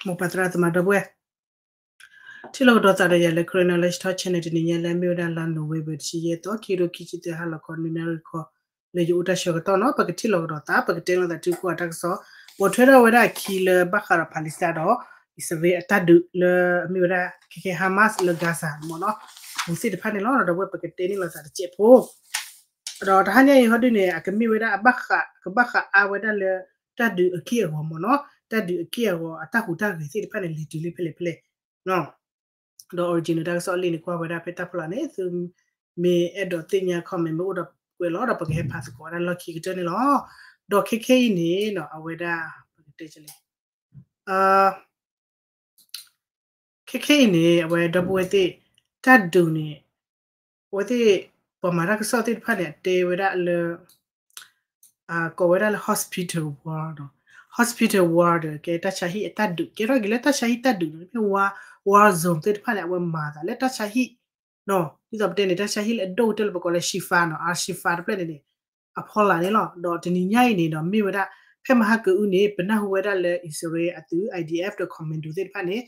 မိၢ်ပၢ်သရၣ်သမါဒီပုၢ်ဝဲၢ် ထံၣ်လိာ်ကဒီးသးဒီးယၤလၢ Karen Knowledge Talk Channel တနံၤညါလၢအမ့ၢ်ဝဲဒၣ်လါ November တဆံယဲၢ်သီ ခံကထိခံဆံသၢ ဟါလီၤခီ နွံနၣ်ရံၣ်ခီ လၢယအိၣ်တၢ်ဆၢကတီၢ်နီၤ ပကထံၣ်လိာ်ကဒီးသး ပကတဲလိာ်သးထံကီၢ်အတၢ်ကစီၣ် ပိာ်ထွဲထီၣ်ဝဲဒၣ်အခံလၢဘၣ်ဃးဒီး Palestine ဒီး အံၣ်စရ့လးအတၢ်ဒုးလၢအမ့ၢ်ဝဲဒၣ် ခဲခဲ Hamas လၢ Gaza မ့ၢ်နီၤ အပူၤသ့ၣ်တဖၣ်န့ၣ်လီၤ. ဒီးဝဲပကတဲန့ၢ်လိာ်သးတစဲးဖိ ဒီးတဟါညါအံၤဟီဒုန့ၣ် အကမ့ၢ်ဝဲဒၣ်အဘၣ်ဃး ကဘၣ်ဃးအါဝဲဒၣ်လၢ တၢ်ဒုးအက့ၢ်အဂီၤမ့ၢ်နီၤ တၢ်ဒုးအက့ၢ်အဂီၤအတၢ်ဟူးတၢ်ဂဲၤသ့ၣ်တဖၣ်န့ၣ် လဲၤတုၤလၢဖဲလဲၣ်ဖဲလဲၣ် ဒီး original တၢ်ကစီၣ်အလံာ်န့ၣ် ကွၢ်ဝဲဒၣ်ဖဲတၢ်ဖီလာ်န့ၣ် သုမ့ၢ်အဲၣ်ဒိးသ့ၣ်ညါ comment မ့ၢ်အိၣ်ဒီးကွဲးလီၤဒီး ပကဟဲဖးသကိးဝဲဒၣ်လီၢ်ခံကတၢၢ်န့ၣ်လီၤ. ဒီးခဲခဲအံၤန့ၣ် အဝဲဒၣ် ပကတဲလဲၣ် ခဲခဲအံၤန့ၣ် အဝဲဒီပုၢ်ဝဲၢ်သ့ၣ် တၢ်ဒုးန့ၣ် အဝဲသ့ၣ် ပှၤမၤတၢ်ကစီၣ်သ့ၣ်တဖၣ်န့ၣ် အတဲဝဲဒၣ်လၢ ကိးဝဲဒၣ်လၢ hospital war ဒီး hospital war ဒီး ကဲတၢ်ဆါဟံၣ်အတၢ်ဒုး ကဲထီၣ်က့ၤလၢတၢ်ဆါဟံၣ်တၢ်ဒုးန့ၣ် မ့ၢ် war war zone သ့ၣ်တဖၣ်န့ၣ် အဝဲမၤသးလၢတၢ်ဆါဟံၣ် ဒ်သိးပတဲန့ၣ် တၢ်ဆါဟံၣ်လၢအဒိၣ်ကတၢၢ်လၢပကိးလၢ Shifa နီၤ Al-Shifa တဖျၢၣ်န့ၣ်န့ၣ် အဖီလာ်န့ၣ်လီၤ. ဒီးတနံၤညါအံၤန့ၣ်ဒီး မ့ၢ်ဝဲဒၣ် ဖဲမဟါကအုန့ၣ် ပနၢ်ဟူဝဲဒၣ်လၢအံၣ်စရ့လးအသုး I D F ဒီး commando သ့ၣ်တဖၣ်န့ၣ်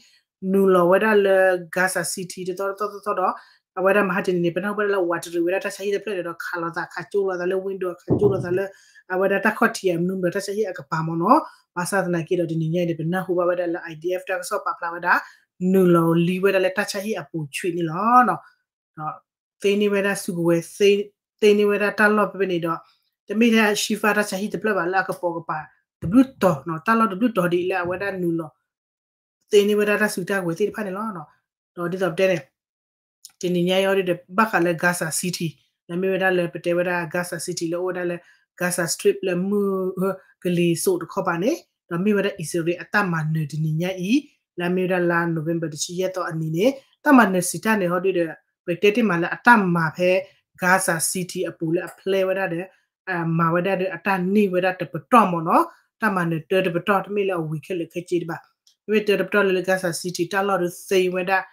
နုာ်လီၤဝဲဒၣ်လၢ Gaza City တသီတသီတသီဒီး အဝဲဒၣ်မဟါတနံၤန့ၣ် ပနၢ်ဟူဝဲဒၣ်လၢဝးတရံးဝဲဒၣ်တၢ်ဆါဟံၣ်တဖျၢၣ်န့ၣ်ဒီး ခးလိာ်သး ခးကၠိလိာ်သးလၢ window ခးကၠိလိာ်သးလၢ အဝဲဒၣ်တၢ်ခီၣ်ထံးအမနုၤဒီးတၢ်ဆါဟံၣ်အကပၤမ့ၢ်နီၤ. ဘၣ်ဆၣ်သနာ်က့ဒီး တနံၤညါအံၤန့ၣ် ပနၢ်ဟူဘၣ်ဝဲဒၣ်လၢ I D F တၢ်ကစီၣ်ပာ်ဖျါဝဲဒၣ် နုာ်လီၤလံဝဲဒၣ်လၢတၢ်ဆါဟံၣ်အပူၤဆံးန့ၣ်လီၤ. ဒီးသ့န့ၢ်ဝဲဒၣ်စုကဝဲၤ သ့န့ၢ်ဝဲဒၣ်တၢ်လီၢ်ဖဲဖဲန့ၣ်ဒီး တမ့ၢ်ထဲ Shifa တၢ်ဆါဟံၣ်တဖျၢၣ်ဘၣ်လၢအကပိာ်ကပၤ တဘျုးတီၤနီၤ တၢ်လီၢ်တဘျုးတီၤဒ်အံၤလၢအဝဲဒၣ်နုာ်လီၤ သ့န့ၢ်ဝဲဒၣ်တၢ်စုတၢ်ကဝဲၤသ့ၣ်တဖၣ်န့ၣ်လီၤ. ဒီးဒ်သိးပတဲန့ၣ် တနံၤညါအံၤအီၤဒ်ဒီး ဘၣ်ဃးလၢ Gaza City လၢမ့ၢ်ဝဲဒၣ်လၢပတဲဝဲဒၣ် Gaza City လၢအိၣ်ဝဲဒၣ်လၢ Gaza Strip လၢမုၢ် ကလံၤစိးတခီပၤန့ၣ် ဒီးမ့ၢ်ဝဲဒၣ်အံၣ်စရ့လးအတၢ်မၤနၢၤတနံၤညါအံၤ လၢအမ့ၢ်ဝဲဒၣ်လါ November တဆံယဲၢ်သီအနံၤန့ၣ် တၢ်မၤနၢၤစံးတၢ်န့ၣ် ဟီဒ်ဒီး ပတဲတ့ၢ်မးလၢအတၢ်မၤဖဲ Gaza City အပူၤလၢအဖျဲဝဲဒၣ်ဒီး မၤဝဲဒၣ်ဒီးအတၢ်န့ၢ်ဝဲဒၣ်တပတီၢ်မ့ၢ်နီၤ တၢ်မၤနၢၤတၢတပတီၢ် တမ့ၢ်လၢအဝံၤခဲလၢာ်ခဲဆ့တဘၣ် မ့မ့ၢ်တၢတပတီၢ်လၢလၢ Gaza City တၢ်လီၢ်ဒီးသ့ဝဲဒၣ်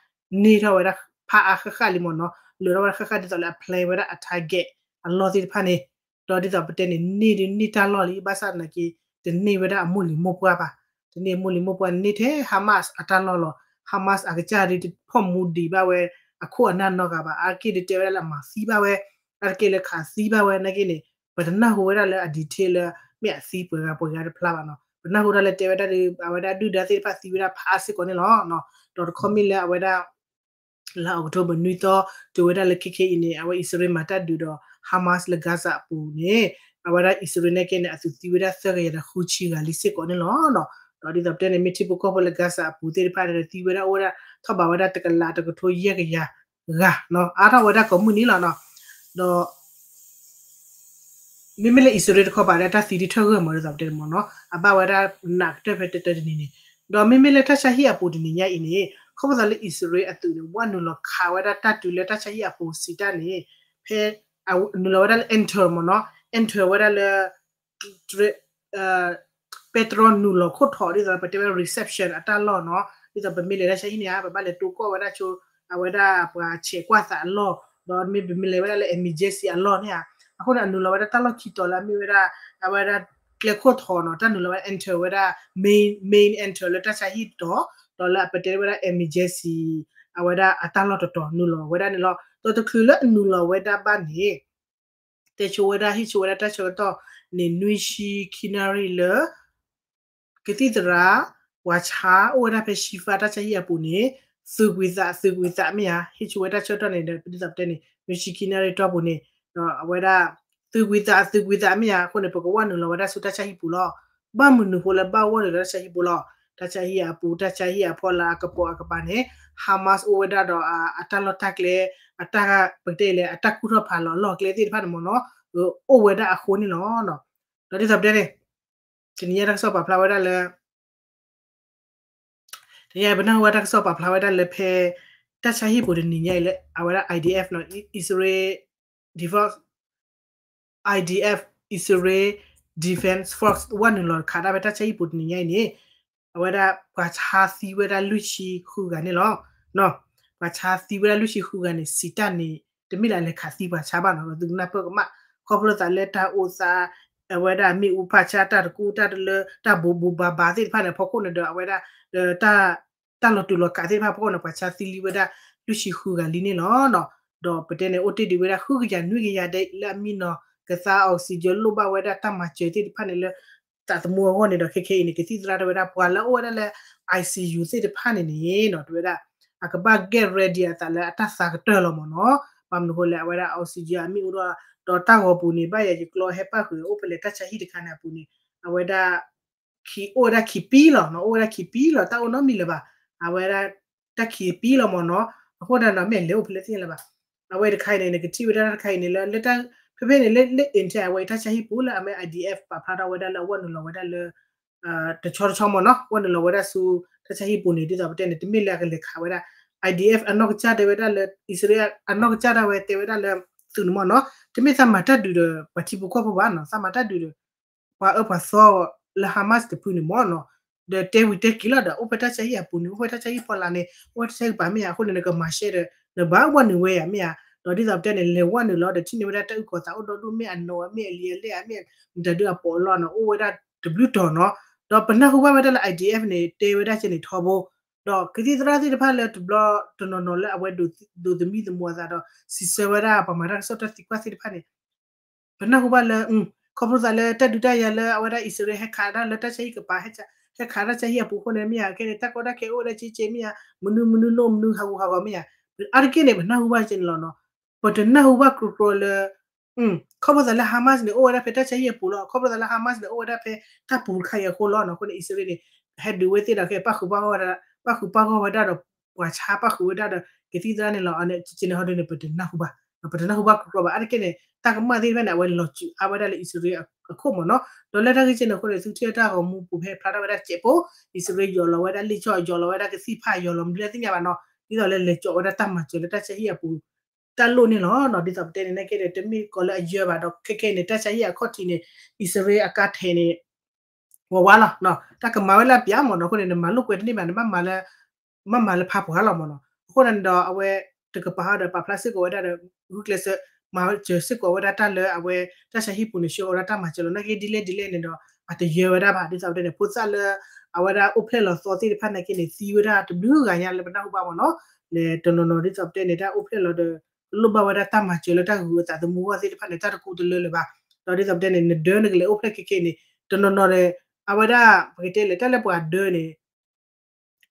န့ၢ်ထီၣ်ဝဲဒၣ်ဖးအါဃၣ်ဃၣ်လံမ့ၢ်နီၤ လၢာ်ထီၣ်ဝဲဒၣ်ဃၣ်ဃၣ်ဒ်သိးလၢအဖျဲဝဲဒၣ်အ target အလီၢ်သ့ၣ်တဖၣ်န့ၣ် ဒီးဒ်သိးပတဲန့ၣ် န့ၢ်ဒုးန့ၢ်တၢ်လီၢ်လံ ဘၣ်ဆၣ်သနာ်က့ တန့ၢ်ဝဲဒၣ်အမိၢ်လံၤမိၢ်ပှၢ်ဘၣ် တန့ၢ်အမိၢ်လံၤမိၢ်ပှၢ် န့ၢ်ထဲ Hamas အတၢ်လီၢ်လီၤ Hamas အကစၢ်ဒုးတဖီၣ်မူဒံးဘၣ်ဝဲ အခိၣ်အနၢ်နီတဂၤဘၣ် အါတက့ၢ်ဒုးတဲဝဲဒၣ်လၢအမၤသံဘၣ်ဝဲ အါတက့ၢ်လၢခးသံဘၣ်ဝဲ နာ်က့န့ၣ် ပတနၢ်ဟူဝဲဒၣ်လၢအ detail လၢ မ့ၢ်အသံပှဲၤဂၤပှဲၤဂၤတဖျါဘၣ်နီၤ ပနၢ်ဟူဒၣ်လၢတဲဝဲဒၣ်ဒီး အဝဲဒၣ်ဒုၣ်ဒါသ့ၣ်တဖၣ်သံဝဲဒၣ်ဖးအါစ့ၢ်ကီးန့ၣ်လီၤ. ဒီးတခီမ့ၢ်လၢအဝဲဒၣ် လါအီးကထိဘၢၣ်နွံသီ တုၤဝဲဒၣ်လၢခဲခဲအံၤန့ၣ် အဝဲအံၣ်စရ့လးမၤတၢ်ဒုးဒီး Hamas လၢ Gaza အပူၤန့ၣ် အဝဲဒၣ်အံၣ်စရ့လးနာ်က့န့ၣ် အသုးသံဝဲဒၣ်သၢကယၤဒီးဃုဆံဂၤလံစ့ၢ်ကီးန့ၣ်လီၤ. ဒီးဒ်သိးပတဲန့ၣ် မ့ၢ်ထံဖိကီၢ်ဖိလၢ Gaza အပူၤသ့ၣ်တဖၣ်န့ၣ် သံဝဲဒၣ်အိၣ်ဝဲဒၣ် ထီၣ်ဘးဝဲဒၣ်တကလးတကထိယဲၢ်ကယၤဂၤနီၤ အါထီၣ်ဝဲဒၣ်ကိးမုၢ်နံၤလီၤနီၤ. ဒီး မ့မ့ၢ်လၢအံၣ်စရ့လးတခီပၤဒီး တၢ်သံဒုးထီၣ်ဂၢၢ်မးဒ်သိးပတဲန့ၣ်မ့ၢ်နီၤ အဘၣ်ဝဲဒၣ်နးကတၢၢ်ဖဲတၢတၢတနံၤန့ၣ် ဒီးမ့မ့ၢ်လၢတၢ်ဆါဟံၣ်အပူၤတနံၤညါအံၤန့ၣ် ခီဖျိလၢအံၣ်စရ့လးအသုးန့ၣ် ဝဲနုာ်လီၤခးဝဲဒၣ်တၢ်တုၤလၢတၢ်ဆါဟံၣ်အပူၤစံးတၢ်န့ၣ် ဖဲ နုာ်လီၤဝဲဒၣ်လၢ enter မ့ၢ်နီၤ enter ဝဲဒၣ်လၢ ပဲတြီနုာ်လီၤခိၣ်ထိးဒ်သိးပတဲဝဲ reception အတၢ်လီၢ်နီၤ ဒ်သိးပမ့ၢ်လဲၤတၢ်ဆါဟံၣ်န့ၣ်ဧါ ပဘၣ်လဲၤတိၢ်ကီၢ်ဝဲဒၣ်ဆိ အဝဲဒၣ်ပှၤဆဲးကွၢ်သးအလီၢ် ဒီးမ့ၢ်ပမ့ၢ်လဲၤဝဲဒၣ်လၢ emergency အလီၢ်န့ၣ်ဧါ အဃိန့ၣ် အနုာ်လီၤဝဲဒၣ်တၢ်လီၢ်ခံတီၤလၢအမ့ၢ်ဝဲဒၣ် အဝဲဒၣ်ကျဲခိၣ်ထိးနီၤ တၢ်နုာ်လီၤဝဲဒၣ် enter ဝဲဒၣ် main main enter လၢတၢ်ဆါဟံၣ်တီၤ ဒီးလၢအပတဲဝဲဒၣ် emergency အဝဲဒၣ်အတၢ်လီၢ်တတီၤ နုာ်လီၤဝဲဒၣ်န့ၣ်လီၤ. ဒီးတချုးလၢအနုာ်လီၤဝဲဒၣ်ဘၣ်န့ၣ် တဲဆိဝဲဒၣ် ဟ့ၣ်ဆိဝဲဒၣ်တၢ်ဆၢကတီၢ်န့ၣ် နွံဆံခံနၣ်ရံၣ်လၢ ကသံၣ်သရၣ် ပှၤဆါအိၣ်ဝဲဒၣ်ဖဲ Shifa တၢ်ဆါဟံၣ်အပူၤန့ၣ် သုးကွံာ်သး သုးကွံာ်သးမ့ၢ်ဧါ ဟ့ၣ်ဆိဝဲတၢ်ဆၢကတီၢ်န့ၣ်ဒီး ဒ်သိးပတဲန့ၣ် နွံဆံခံနၣ်ရံၣ်တီၢ်ပူၤန့ၣ် ဒီးအဝဲဒၣ် သုးကွံာ်သး သုးကွံာ်သးမ့ၢ်ဧါ အဃိန့ၣ် ပကဝဲနုာ်လီၤဝဲဒၣ်ဆူတၢ်ဆါဟံၣ်ပူၤလီၤ. ဘၣ်မနုၤအဃိလၢဘၣ်ဝဲနုာ်လီၤတၢ်ဆါဟံၣ်ပူၤလီၤ. တၢ်ဆါဟံၣ်အပူၤ တၢ်ဆါဟံၣ်အဖီလာ်အကပိာ်အကပၤန့ၣ် Hamas အိၣ်ဝဲဒၣ်ဒီးအတၢ်လီၢ်တၢ်ကျဲ အတၢ်ပကတဲလဲၣ် အတၢ်ကူၣ်ထီၣ်ဖးလီၤအလီၢ်အကျဲသ့ၣ်တဖၣ်န့ၣ်မ့ၢ်နီၤ အိၣ်ဝဲဒၣ်အဃိန့ၣ်လီၤ. ဒီးဒ်သိးပတဲန့ၣ် တနံၤညါတၢ်ကစီၣ်ပာ်ဖျါဝဲဒၣ်လၢ တနံၤညါပနၢ်ဟူဝဲတၢ်ကစီၣ်ပာ်ဖျါဝဲဒၣ်လၢဖဲ တၢ်ဆါဟံၣ်ပူၤတနံၤညါအံၤလၢ အဝဲဒၣ် I D F နီၤ အံၣ်စရ့လး defense I D F Israel Defense Force ဝဲနုာ်လီၤခးဒၣ်ဖဲတၢ်ဆါဟံၣ်ပူၤတနံၤညါအံၤန့ၣ် အဝဲဒၣ်ပှၤဆါသံဝဲဒၣ်လွံၢ်ဆံဃုဂၤန့ၣ်လီၤ. ပှၤဆါသံဝဲဒၣ်လွံၢ်ဆံဃုဂၤန့ၣ် စံးတၢ်န့ၣ် တမ့ၢ်လၢအလဲၤခးသံပှၤဆါဘၣ်နီၤ ဒီးသုကနၢ်ပၢၢ်ကမၣ် ခီဖျိသးလၢတၢ်အိၣ်သး အဝဲဒၣ်မ့ၣ်အူဖးဆါတၢ်တကူတၢ်တလၢ တၢ်ဘိးဘိးဘၣ်ဘၣ်သ့ၣ်တဖၣ်န့ၣ် အဖီခိၣ်န့ၣ်ဒီး အဝဲဒၣ် တၢ်လီၤတူာ်လီၤကာ်သ့ၣ်တဖၣ်အဖီခိၣ်န့ၣ် ပှၤဆါသံလံဝဲဒၣ် လွံၢ်ဆံဃုဂၤလံန့ၣ်လီၤ. ဒီးပတဲန့ၣ် အိၣ်တ့ၢ်ဒံးဝဲဒၣ် ဃုကယၤနွံကယၤဒဲး လၢအမံနီၤကသါ oxygen လိၣ်ဘၣ်ဝဲဒၣ်တၢ်မၤစၢၤသ့ၣ်တဖၣ်န့ၣ်လၢ သးသမူအဂီၢ်န့ၣ်ဒီး ခဲခဲအံၤန့ၣ် ကသံၣ်သရၣ်တဲဝဲဒၣ် ပှၤလၢအအိၣ်ဝဲဒၣ်လၢ I C U သ့ၣ်တဖၣ်န့ၣ်န့ၣ်နီၤ တဲဝဲဒၣ် အကဘၣ် get ready အသးလၢအတၢ်သးကတၢၢ်လီၤမ့ၢ်နီၤ. ဘၣ်မနုၤအဃိလဲၣ် အဝဲဒၣ် oxygen အမ့ၣ်အူဒီး ဒီးတၢ်ဂီၤပူၤန့ၣ် ဘၣ်ယၤယကျိဟဲပၣ်ဃုာ် အိၣ်ဖဲလဲၣ် တၢ်ဆါဟံၣ်တခါန့ၣ်အပူၤန့ၣ် အဝဲဒၣ် ခံ အိၣ်ဝဲဒၣ်ခံပံလီၤနီၤ, အိၣ်ဝဲဒၣ်ခံပံလီၤ, တၢ်အိၣ်နီတမံၤလၢၤဘၣ်, အဝဲဒၣ် တၢ်ခံပံလီၤမ့ၢ်နီၤ. အဃိသတးဒီး မ့ၢ်လဲၤအိၣ်ဖဲလဲၣ်သ့ၣ်ညါလၢၤဘၣ်. အဝဲတခါအံၤန့ၣ် နကထံၣ်ဝဲဒၣ်တၢ်တခါအံၤန့ၣ် လၢ လၢတၢ် ဖဲဖဲန့ၣ် လၢ လၢ Intel အဝဲအံၤ တၢ်ဆါဟံၣ်ပူၤလၢအမ့ၢ် I D F ပာ်ဖျါထီၣ်ဝဲဒၣ်လၢအဝဲနုာ်လီၤဝဲဒၣ်လၢ တဆီတဆီမ့ၢ်နီၤ, ဝဲနုာ်လီၤဝဲဒၣ်ဆူ တၢ်ဆါဟံၣ်ပူၤန့ၣ် ဒ်သိးပတဲန့ၣ် တမ့ၢ်လၢအကလဲၤခးဝဲဒၣ် I D F အနီၢ်ကစၢ်တဲဝဲဒၣ်လၢ အံၣ်စရ့လးအနီၢ်ကစၢ်ဒၣ်ဝဲတဲဝဲဒၣ်လၢ သုးန့ၣ်မ့ၢ်နီၤ, တမ့ၢ်သးမၤတၢ်ဒုးဒီး ပှၤထံဖိကီၢ်ဖိဘၣ်နီၤ, သးမၤတၢ်ဒုးဒီး ပှၤအၢပှၤသီလၢ Hamas တဖုန့ၣ်မ့ၢ်နီၤ, ဒီးတဲဝံၤတဲက့ၤလီၤဒီး အိၣ်ဖဲတၢ်ဆါဟံၣ်အပူၤန့ၣ် အိၣ်ဖဲတၢ်ဆါဟံၣ်ဖီလာ်န့ၣ် အိၣ်ဖဲတၢ်ဆါဟံၣ်ပာ်မ့ၢ်ဧါ, အဃိန့ၣ် နကမၤရှဲဒီး နဘၣ်ဝဲနုာ်ဝဲယၤမ့ၢ်ဧါ, ဒီးဒ်သိးပတဲန့ၣ် လဲၤဝဲနုာ်လီၤဒီး ထံၣ်န့ၢ်ဝဲဒၣ်တၢ်အုၣ်ကီၤသးအိၣ်ဒီဒူၣ် မ့ၢ်အနိးမ့ၢ်အလံာ်အလဲၢ်ဧါ မ့ၢ်မတၤဒုးအပိာ်အလီၢ်နီၤ, အိၣ်ဝဲဒၣ်တဘျုးတီၤနီၤ. ဒီးပနၢ်ဟူဘၣ်ဝဲဒၣ်လၢ I D F န့ၣ် တဲဝဲဒၣ်ကဲန့ၣ်ထီဘိ, ဒီးကသံၣ်သရၣ်သ့ၣ်တဖၣ်လၢတဘျီတနီၤနီၤလၢအဝဲဒိးသမံသမိးအသးဒီး စံးဆၢဝဲဒၣ်ပှၤမၤတၢ်ကစီၣ်တၢ်သံကွၢ်သ့ၣ်တဖၣ်န့ၣ် ပနၢ်ဟူဘၣ်လၢ ခီဖျိသးလၢတၢ်ဒုးတၢ်ယၤလၢအဝဲဒၣ်အံၣ်စရ့လးဟဲခးဒၣ်လၢတၢ်ဆါဟံၣ်ကပၤ ဟဲခးတၢ်ဆါဟံၣ်အပူၤအဃိန့ၣ်မ့ၢ်ဧါ, ခဲန့ၣ် တၢ်ကီတၢ်ခဲအိၣ်ဝဲဒၣ်က့က့မ့ၢ်ဧါ, မနုၤမနုၤလိၣ်မနုၤဟးဂူာ်ဟးဂီၤမ့ၢ်ဧါ, အါတက့ၢ်န့ၣ် ပနၢ်ဟူဘၣ်ကဲန့ၣ်လီၤနီၤ. ပတနၢ်ဟူဘၣ်ကြီကြီလၢ ခီဖျိသးလၢ Hamas န့ၣ် အိၣ်ဝဲဒၣ်ဖဲတၢ်ဆါဟံၣ်အပူၤလီၤ, ခီဖျိသးလၢ Hamas န့ၣ် အိၣ်ဝဲဒၣ်ဖဲတၢ်ပူၤတခါအံၤအဃိလီၤနီၤ. အဃိန့ၣ် အံၣ်စရ့လးန့ၣ် ဟဲဒုးဝဲသ့ၣ်ဒီးခဲ ပၣ်ဃုာ်ပၣ်ဂီၢ်ဝဲဒၣ်, ပၣ်ဃုာ်ပၣ်ဂီၢ်ဝဲဒၣ်ဒီး ပှၤဆါပၣ်ဃုာ်ဝဲဒၣ်ဒီး ကသံၣ်သရၣ်န့ၣ်လီၤ. အန့ၣ် ကကဲန့ၣ်ဟီဒုန့ၣ် ပတနၢ်ဟူဘၣ်, ပတနၢ်ဟူဘၣ်ကြီကြီဘၣ်. အါတက့ၢ်န့ၣ် တၢ်ကမၣ်သ့ၣ်တဖၣ်န့ၣ် အဝဲလီၤစုာ်အါဝဲဒၣ်လၢအံၣ်စရ့လးအခိၣ်မ့ၢ်နီၤ. ဒီးလၢတၢ်ဂ့ၢ်ကဲန့ၣ်အဃိန့ၣ် သုထံၣ်တၢ်ဂီၤမူပူၤဖဲဖျါထီၣ်ဝဲဒၣ်စဲးဖိ, အံၣ်စရ့လးယီၤလီၤဝဲဒၣ်လ့ၣ်ဆီၣ် ယီၤလီၤဝဲဒၣ်ကသံၣ်ဖး ယီၤလီၤမနုၤသ့ၣ်ညါဘၣ်နီၤ, ဒ်သိးလၢလဲၤကၠီးဝဲဒၣ်တၢ်မၤစၢၤလၢတၢ်ဆါဟံၣ်အပူၤ တၢ်လိၣ်န့ၣ်လီၤ. ဒ်သိးပတဲန့ၣ် နာ်က့ဒီး တမ့ၢ်ကီးလၢအယၢဘၣ်ဒီး ခဲခဲအံၤန့ၣ် တၢ်ဆါဟံၣ်အခီၣ်ထံးန့ၣ် အံၣ်စရ့လးအကါထဲးန့ၣ် ဝးဝးလီၤ. တၢ်ကမၤဝဲလၢအပျၢ်မ့ၢ်နီၤ, အဃိန့ၣ် နမၤလိာ်ကွဲတန့ၢ်ဘၣ်, နဘၣ်မၤလၢ မၤမၤလၢဖးပှၤလီၤမ့ၢ်နီၤ. အဃိန့ၣ်ဒီး အဝဲတကပၤဒီး ပာ်ဖျါစ့ၢ်ကီးဝဲဒၣ်ဒီး ဂုာ်ကျဲးစၢး မၤစၢၤစ့ၢ်ကီးဝဲဒၣ်တၢ်လၢအဝဲ တၢ်ဆါဟံၣ်ပူၤန့ၣ် ဆှၢအီၤဝဲဒၣ်တၢ်မၤစၢၤလီၤ. နာ်က့ဒ်လဲၣ်ဒ်လဲၣ်န့ၣ်ဒီး အတယၢဝဲဒၣ်ဘၣ်. ဒ်သိးပတဲန့ၣ် ဖိသၣ်လၢ အဝဲဒၣ်အိၣ်ဖျဲၣ်လီၤသီသ့ၣ်တဖၣ်နာ်က့န့ၣ် သံဝဲဒၣ်တဘျုးဂၤညါလၢပနၢ်ဟူဘၣ်မ့ၢ်နီၤ. လဲၤတနီၤနီၤ ဒ်သိးပတဲန့ၣ် တၢ်အိၣ်ဖျဲၣ်လီၤဒီး လိၣ်ဘၣ်ဝဲဒၣ်တၢ်မၤစၢၤလၢတၢ်ဂုၤအသးသမူအဂီၢ်သ့ၣ်တဖၣ်န့ၣ် တၢ်တကူတလၢလၢၤဘၣ်. ဒီးဒ်သိးပတဲန့ၣ် နဒၢနကလဲၤအိၣ်ဖျဲၣ်ခဲခဲန့ၣ် တနီၤနီၤဒီး အဝဲဒၣ် ပကတဲလဲၣ် တၢ်လၢပှၤဒၢန့ၣ်